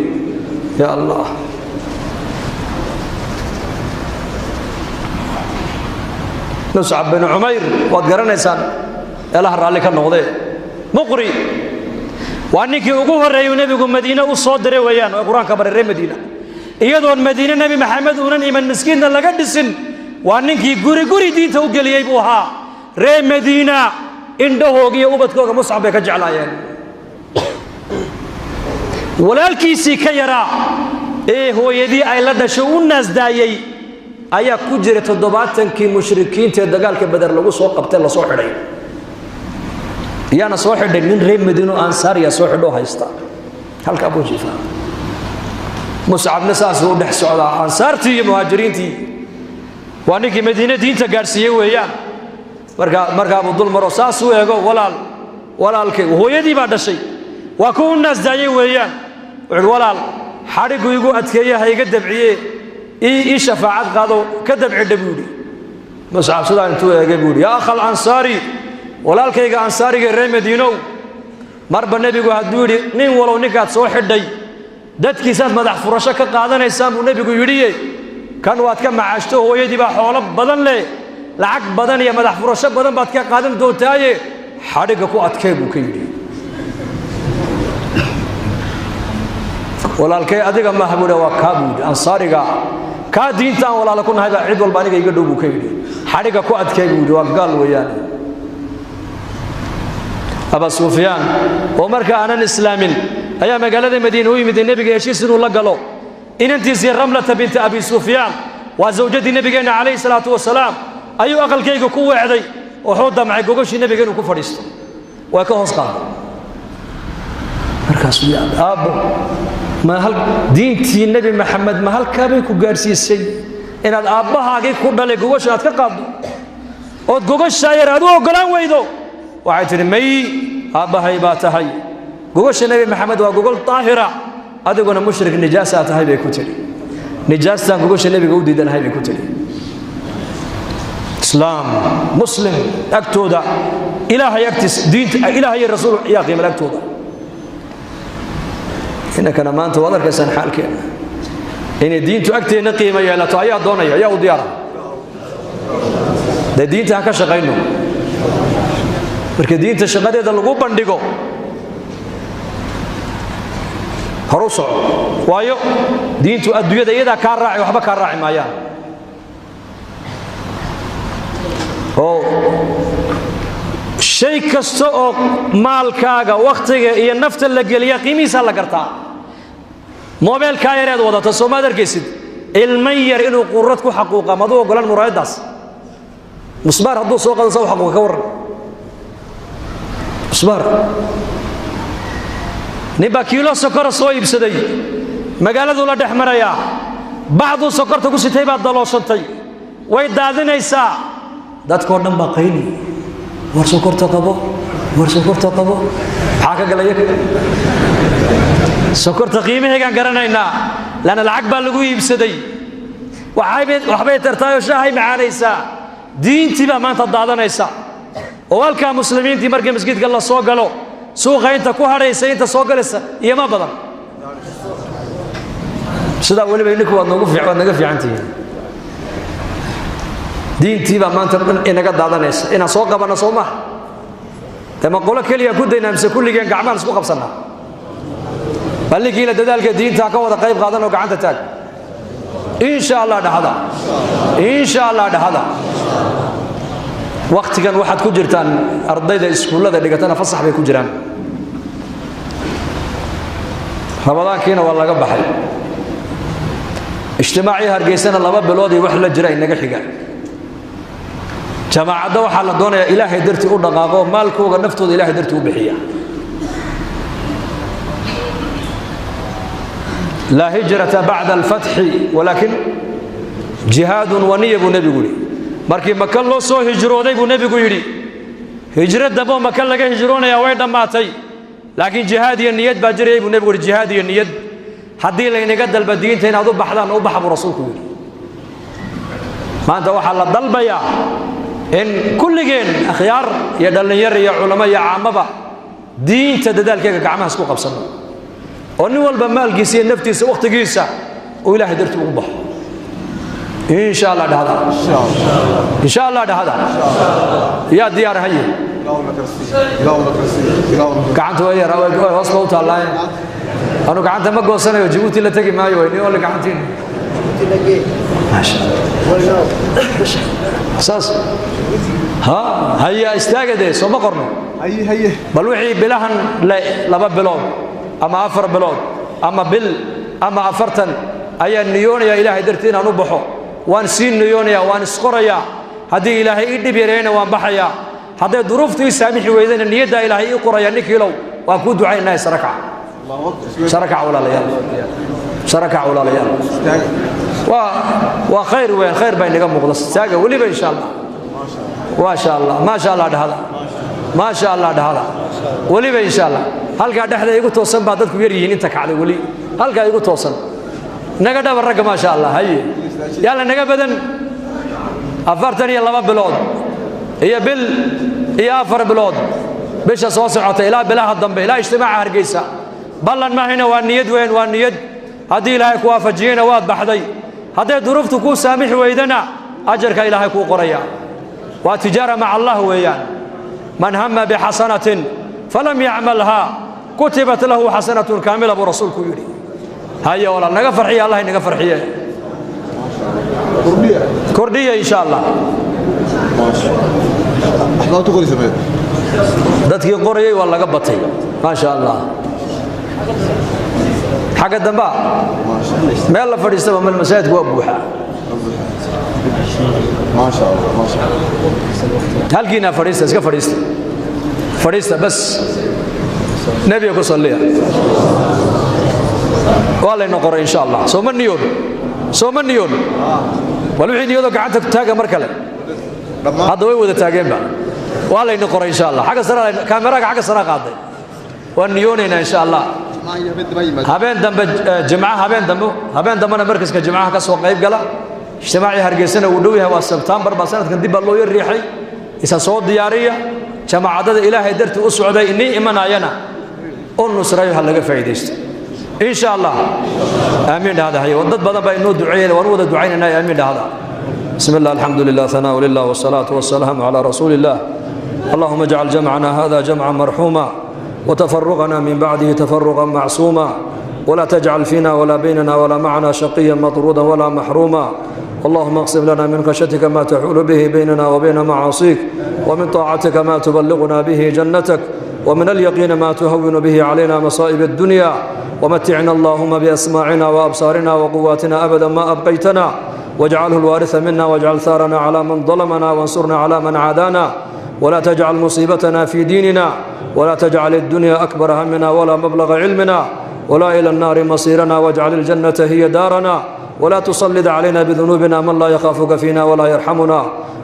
[SPEAKER 1] Ya Allah, Muscab bin Cumayr waad garanaysaan, eelaha raalli ka noqdee. Muqri waa ninkii ugu horreeyuu nebigu Madiine u soo diray weeyaan, oo qur-aanka baray reer Madiina. Iyadoon Madiine Nebi Maxamed uunan iman, miskiinna laga dhisin, waa ninkii guri guri diinta u geliyey buu ahaa. Reer Madiina indhahooga iyo ubadkooga Muscab bay ka jeclaayeen. Walaalkiisii ka yaraa ee hooyadii ay la dhashay u naasdaayey ayaa ku jiray 70kii mushrikiinta ee dagaalka Beder lagu soo qabtay, lasoo xidhay. Yaana soo xidhay? Nin reer Madiino Ansaariya soo xidhoo haysta halkaa buu jiifaa. Muscabna saasuu u dhex socdaa ansaartii iyo muhaajiriintii. Waa ninkii Madiine diinta gaadhsiiyey weeyaan. Markaa buu dul maro, saasuu eego, walaal, walaalkay, hooyadii baa dhashay, waa ku u naasdaayey weeyaan. Wuxuuhi walaal, xadhiggu igu adkeeye ha iga dabciye, ii shafaacad qaado ka dabcidha buu yidhi. Muscab sidaa intuu eegay buu yidhi yaa akha alansaari, walaalkayga ansaariga reer Madiinow, marba nebigu hadduu yidhi nin walow ninkaad soo xidhay dadkiisaad madax furasho ka qaadanaysaan buu nebigu yidhiye, kan waad ka macaashto, hooyadii baa xoolo badan leh, lacag badan iyo madax furasho badan baad ka qaadan doontaaye xadhigga ku adkee buu ka yidhi. Walaalkay adiga maaha buu waa kaa buu yidhi, ansaariga kaa diinta aan walaala ku nahay baa cid walba aniga iga dhow buu ka yidhi. Xadhigga ku adkee buu yidhi, waa gaal weeyaan. Aba Sufyaan oo marka aanan islaamin ayaa magaalada Madiine u yimid nebiga heshiis inuu la galo. Inantiisii Ramlata binti Abi Sufyaan waa zawjadii nebigeenna calayhi salaatu wasalaam ayuu aqalkayga ku weecday. Wuxuu damcay gogoshii nebiga inuu ku fadhiisto, waa ka hoos qaaday. Markaasuu yaabay, aabbo, ma hal diintii Nebi Maxamed ma halkaabay ku gaadhsiisay inaad aabbahaagii ku dhalay gogosha aad ka qaaddo ood gogoshaa yar aad u oggolaan weydo? Waxay tidhi may, aabbahay baa tahay, gogosha Nebi Maxamed waa gogol daahira, adiguna mushrik nijaasaa tahay bay ku tidhi. Nijaastaan gogosha nebiga u diidanahay bay ku tidhi. Islaam muslim agtooda, Ilaahay agtiisa, diinta Ilaahay iyo rasuul yaa qiimal agtooda. Inankana maanta waad arkaysaan xaalkeena. Inay diintu agteenna qiimo yeelato ayaa doonaya, ayaa u diyaara. Dee diinta ha ka shaqayno. Marka diinta shaqadeeda lagu bandhigo horu soco, waayo diintu adduunyada iyadaa kaa raaci, waxba kaa raaci maayaan. Oo shay kasta oo maalkaaga, wakhtiga iyo nafta la geliya qiimihiisaa la gartaa. Moobeelkaa yareed wadato soo maad arkaysid ilman yar inuu qurad ku xaquuqa maduu ogolaan muraayaddaas musbaar hadduu soo qado sa u xaquuqa ka warran musbaar. Nin baa kiilo sokora soo iibsaday, magaaladuu la dhex marayaa, bacduu sokorta ku sitay baa dalooshantay, way daadinaysaa, dadkoo dhan baa qayli, war sokorta qabo, war sokorta qabo. Maxaa ka galaya sokorta? Qiimaheegaan garanaynaa, laanna lacag baa lagu iibsaday, waxbay tartaayoo shaahay macaanaysaa. Diintii baa maanta daadanaysa oo halkaa muslimiintii markii masjidka la soo galo suuqa inta ku hadhaysa inta soo galaysa iyo ma badan sidaa. Weliba idinku waad noogu waad naga fiican tihiin. Diintii baa maanta dhan inaga daadanaysa, inaan soo qabanno soo maha? Dee ma qolo keliya ku daynaa mise kulligeen gacmahan isku qabsannaa? Bal ninkiina dadaalka diinta ka wada qayb qaadan oo gacanta taag. Insha Allah dhahada, insha Allah dhahada. Waqtigan waxaad ku jirtaan ardayda iskuullada dhigatana fasax bay ku jiraan. Ramadaankiina waa laga baxay. Ijtimaacii Hargeysana 2 bilood iyo wax la jira inaga xiga. Jamaacadda waxaa la doonayaa Ilaahay dartii u dhaqaaqo, maalkooga naftooda Ilaahay dartii u bixiya. Laa hijrata bacda alfatxi walaakin jihaadun waniya buu nebigu yidhi. Markii Maka loo soo hijrooday buu nebigu yidhi, hijro dambe oo Maka laga hijroonayaa way dhammaatay, laakiin jihaad iyo niyad baa jirayay buu nebigu yidhi. Jihaad iyo niyad haddii laynaga dalba diinta inaad u baxdaan, u baxa buu rasuulku yidhi. Maanta waxaa la dalbayaa in kulligeen akhyaar iyo dhallinyar iyo culamo iyo caamaba diinta dadaalkeega gacmaha isku qabsanno, oo nin walba maalkiisa iyo naftiisa wakhtigiisa uu Ilaahay dartii ugu baxo. Insha Allah dhahda, insha Allah dhahda. Yaa diyaar haye? Gacanta waa yar, way hoos ba u taallaaye. Anu gacanta ma goosanayo, Jabuuti la tegi maayo, way nin ole gacantiin. Maasha Allah, saas ha haya istaagade, soo ma qorno?
[SPEAKER 2] Haye.
[SPEAKER 1] Bal wixii bilahan 2 bilood ama 4 bilood ama bil ama 40 ayaan niyoonayaa Ilaahay dartii inaan u baxo. Waan sii niyoonayaa, waan isqorayaa. Haddii Ilaahay ii dhib yareeyana waan baxayaa, hadday duruuftu ii saamixi weydana niyaddaa Ilaahay ii qoraya. Ninkiilow waan kuu ducaynaynaa. Sarakac, sarakac walaalayaal, sarakac walaalayaal. Waa khayr weyn, khayr baa inaga muuqda. Taaga weliba insha Allah. Maasha Allah, maasha Allah dhahada, maasha Allah dhahada weliba insha Allah. Halkaa dhexda igu toosan baa dadku yar yihiin inta kacday weli. Halkaa igu toosan naga dhaba ragga, maasha Allah. Haye, yalla naga badan. 42 bilood iyo bil iyo 4 bilood bisha soo socota ilaa bilaha dambe, ilaa ijtimaaca Hargeysa ballan mahayna. Waa niyad weyn, waa niyad. Haddii Ilaahay ku waafajiyeyna waad baxday, hadday duruuftu kuu saamixi weydana ajarka Ilaahay kuu qoraya. Waa tijaara maca Allah weeyaan. Man hama bixasanatin falam yacmalhaa kutibat lahu xasanatun kaamila buu rasuulku yidhi. Haye walaal, naga farxiya, Allah inaga farxiye. Kordhiya insha Allah. Dadkii qorayay waa laga batay, maasha Allah. Xagga dambaa meel la fadhiistaba meel, masaajidku waa buuxaa. Halkiinaa fadhiista, iska fadhiista, fadhiista bas. Nebiga ku salliya. Waa layna qoray insha Allah. Sooma niyoon, sooma niyoon? Bal wixii niyadoo gacanta taaga mar kale. Hadda way wada taageenba. Waa layna qoray insha Allah. Xagga sare kaameraga xagga sare qaaday. Waan niyoonaynaa insha Allah. Habeen dambe jimcaha, habeen dambe, habeen dambena markaska jimcaha ka soo qayb gala. Ijtimaacii Hargeysana wuu dhow yahay, waa Sebtembar baa sanadkan dib baa loo yar riixay. Isa soo diyaariya. Jamaacadada Ilaahay dartii u socday inii imanayana u nusrayo, ha laga faa'iidaysto insha Allah. Aamiin dhahda. Haye, dad badan baa inoo duceeyay, waan u wada ducaynaynaa. Aamiin dhahda. بسم الله، الحمد لله، ثناء لله، والصلاة والسلام على رسول الله. اللهم اجعل جمعنا هذا جمعا مرحوما، وتفرقنا من بعده تفرقا معصوما، ولا تجعل فينا ولا بيننا ولا معنا شقيا مطرودا ولا محروما. اللهم اقسم لنا من خشيتك ما تحول به بيننا وبين معاصيك، ومن طاعتك ما تبلغنا به جنتك، ومن اليقين ما تهون به علينا مصائب الدنيا. ومتعنا اللهم بأسماعنا وأبصارنا وقواتنا أبدا ما أبقيتنا، واجعله الوارث منا، واجعل ثارنا على من ظلمنا، وانصرنا على من عادانا، ولا تجعل مصيبتنا في ديننا، ولا تجعل الدنيا أكبر همنا ولا مبلغ علمنا، ولا إلى النار مصيرنا، واجعل الجنة هي دارنا، ولا تسلط علينا بذنوبنا من لا يخافك فينا ولا يرحمنا.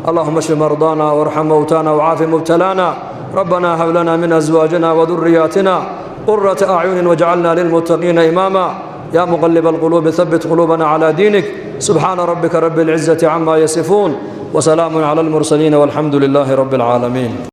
[SPEAKER 1] اللهم اشف مرضانا وارحم موتانا وعاف مبتلانا. ربنا هب لنا من أزواجنا وذرياتنا قرة أعين واجعلنا للمتقين إماما. يا مقلب القلوب ثبت قلوبنا على دينك. سبحان ربك رب العزة عما يصفون، وسلام على المرسلين، والحمد لله رب العالمين.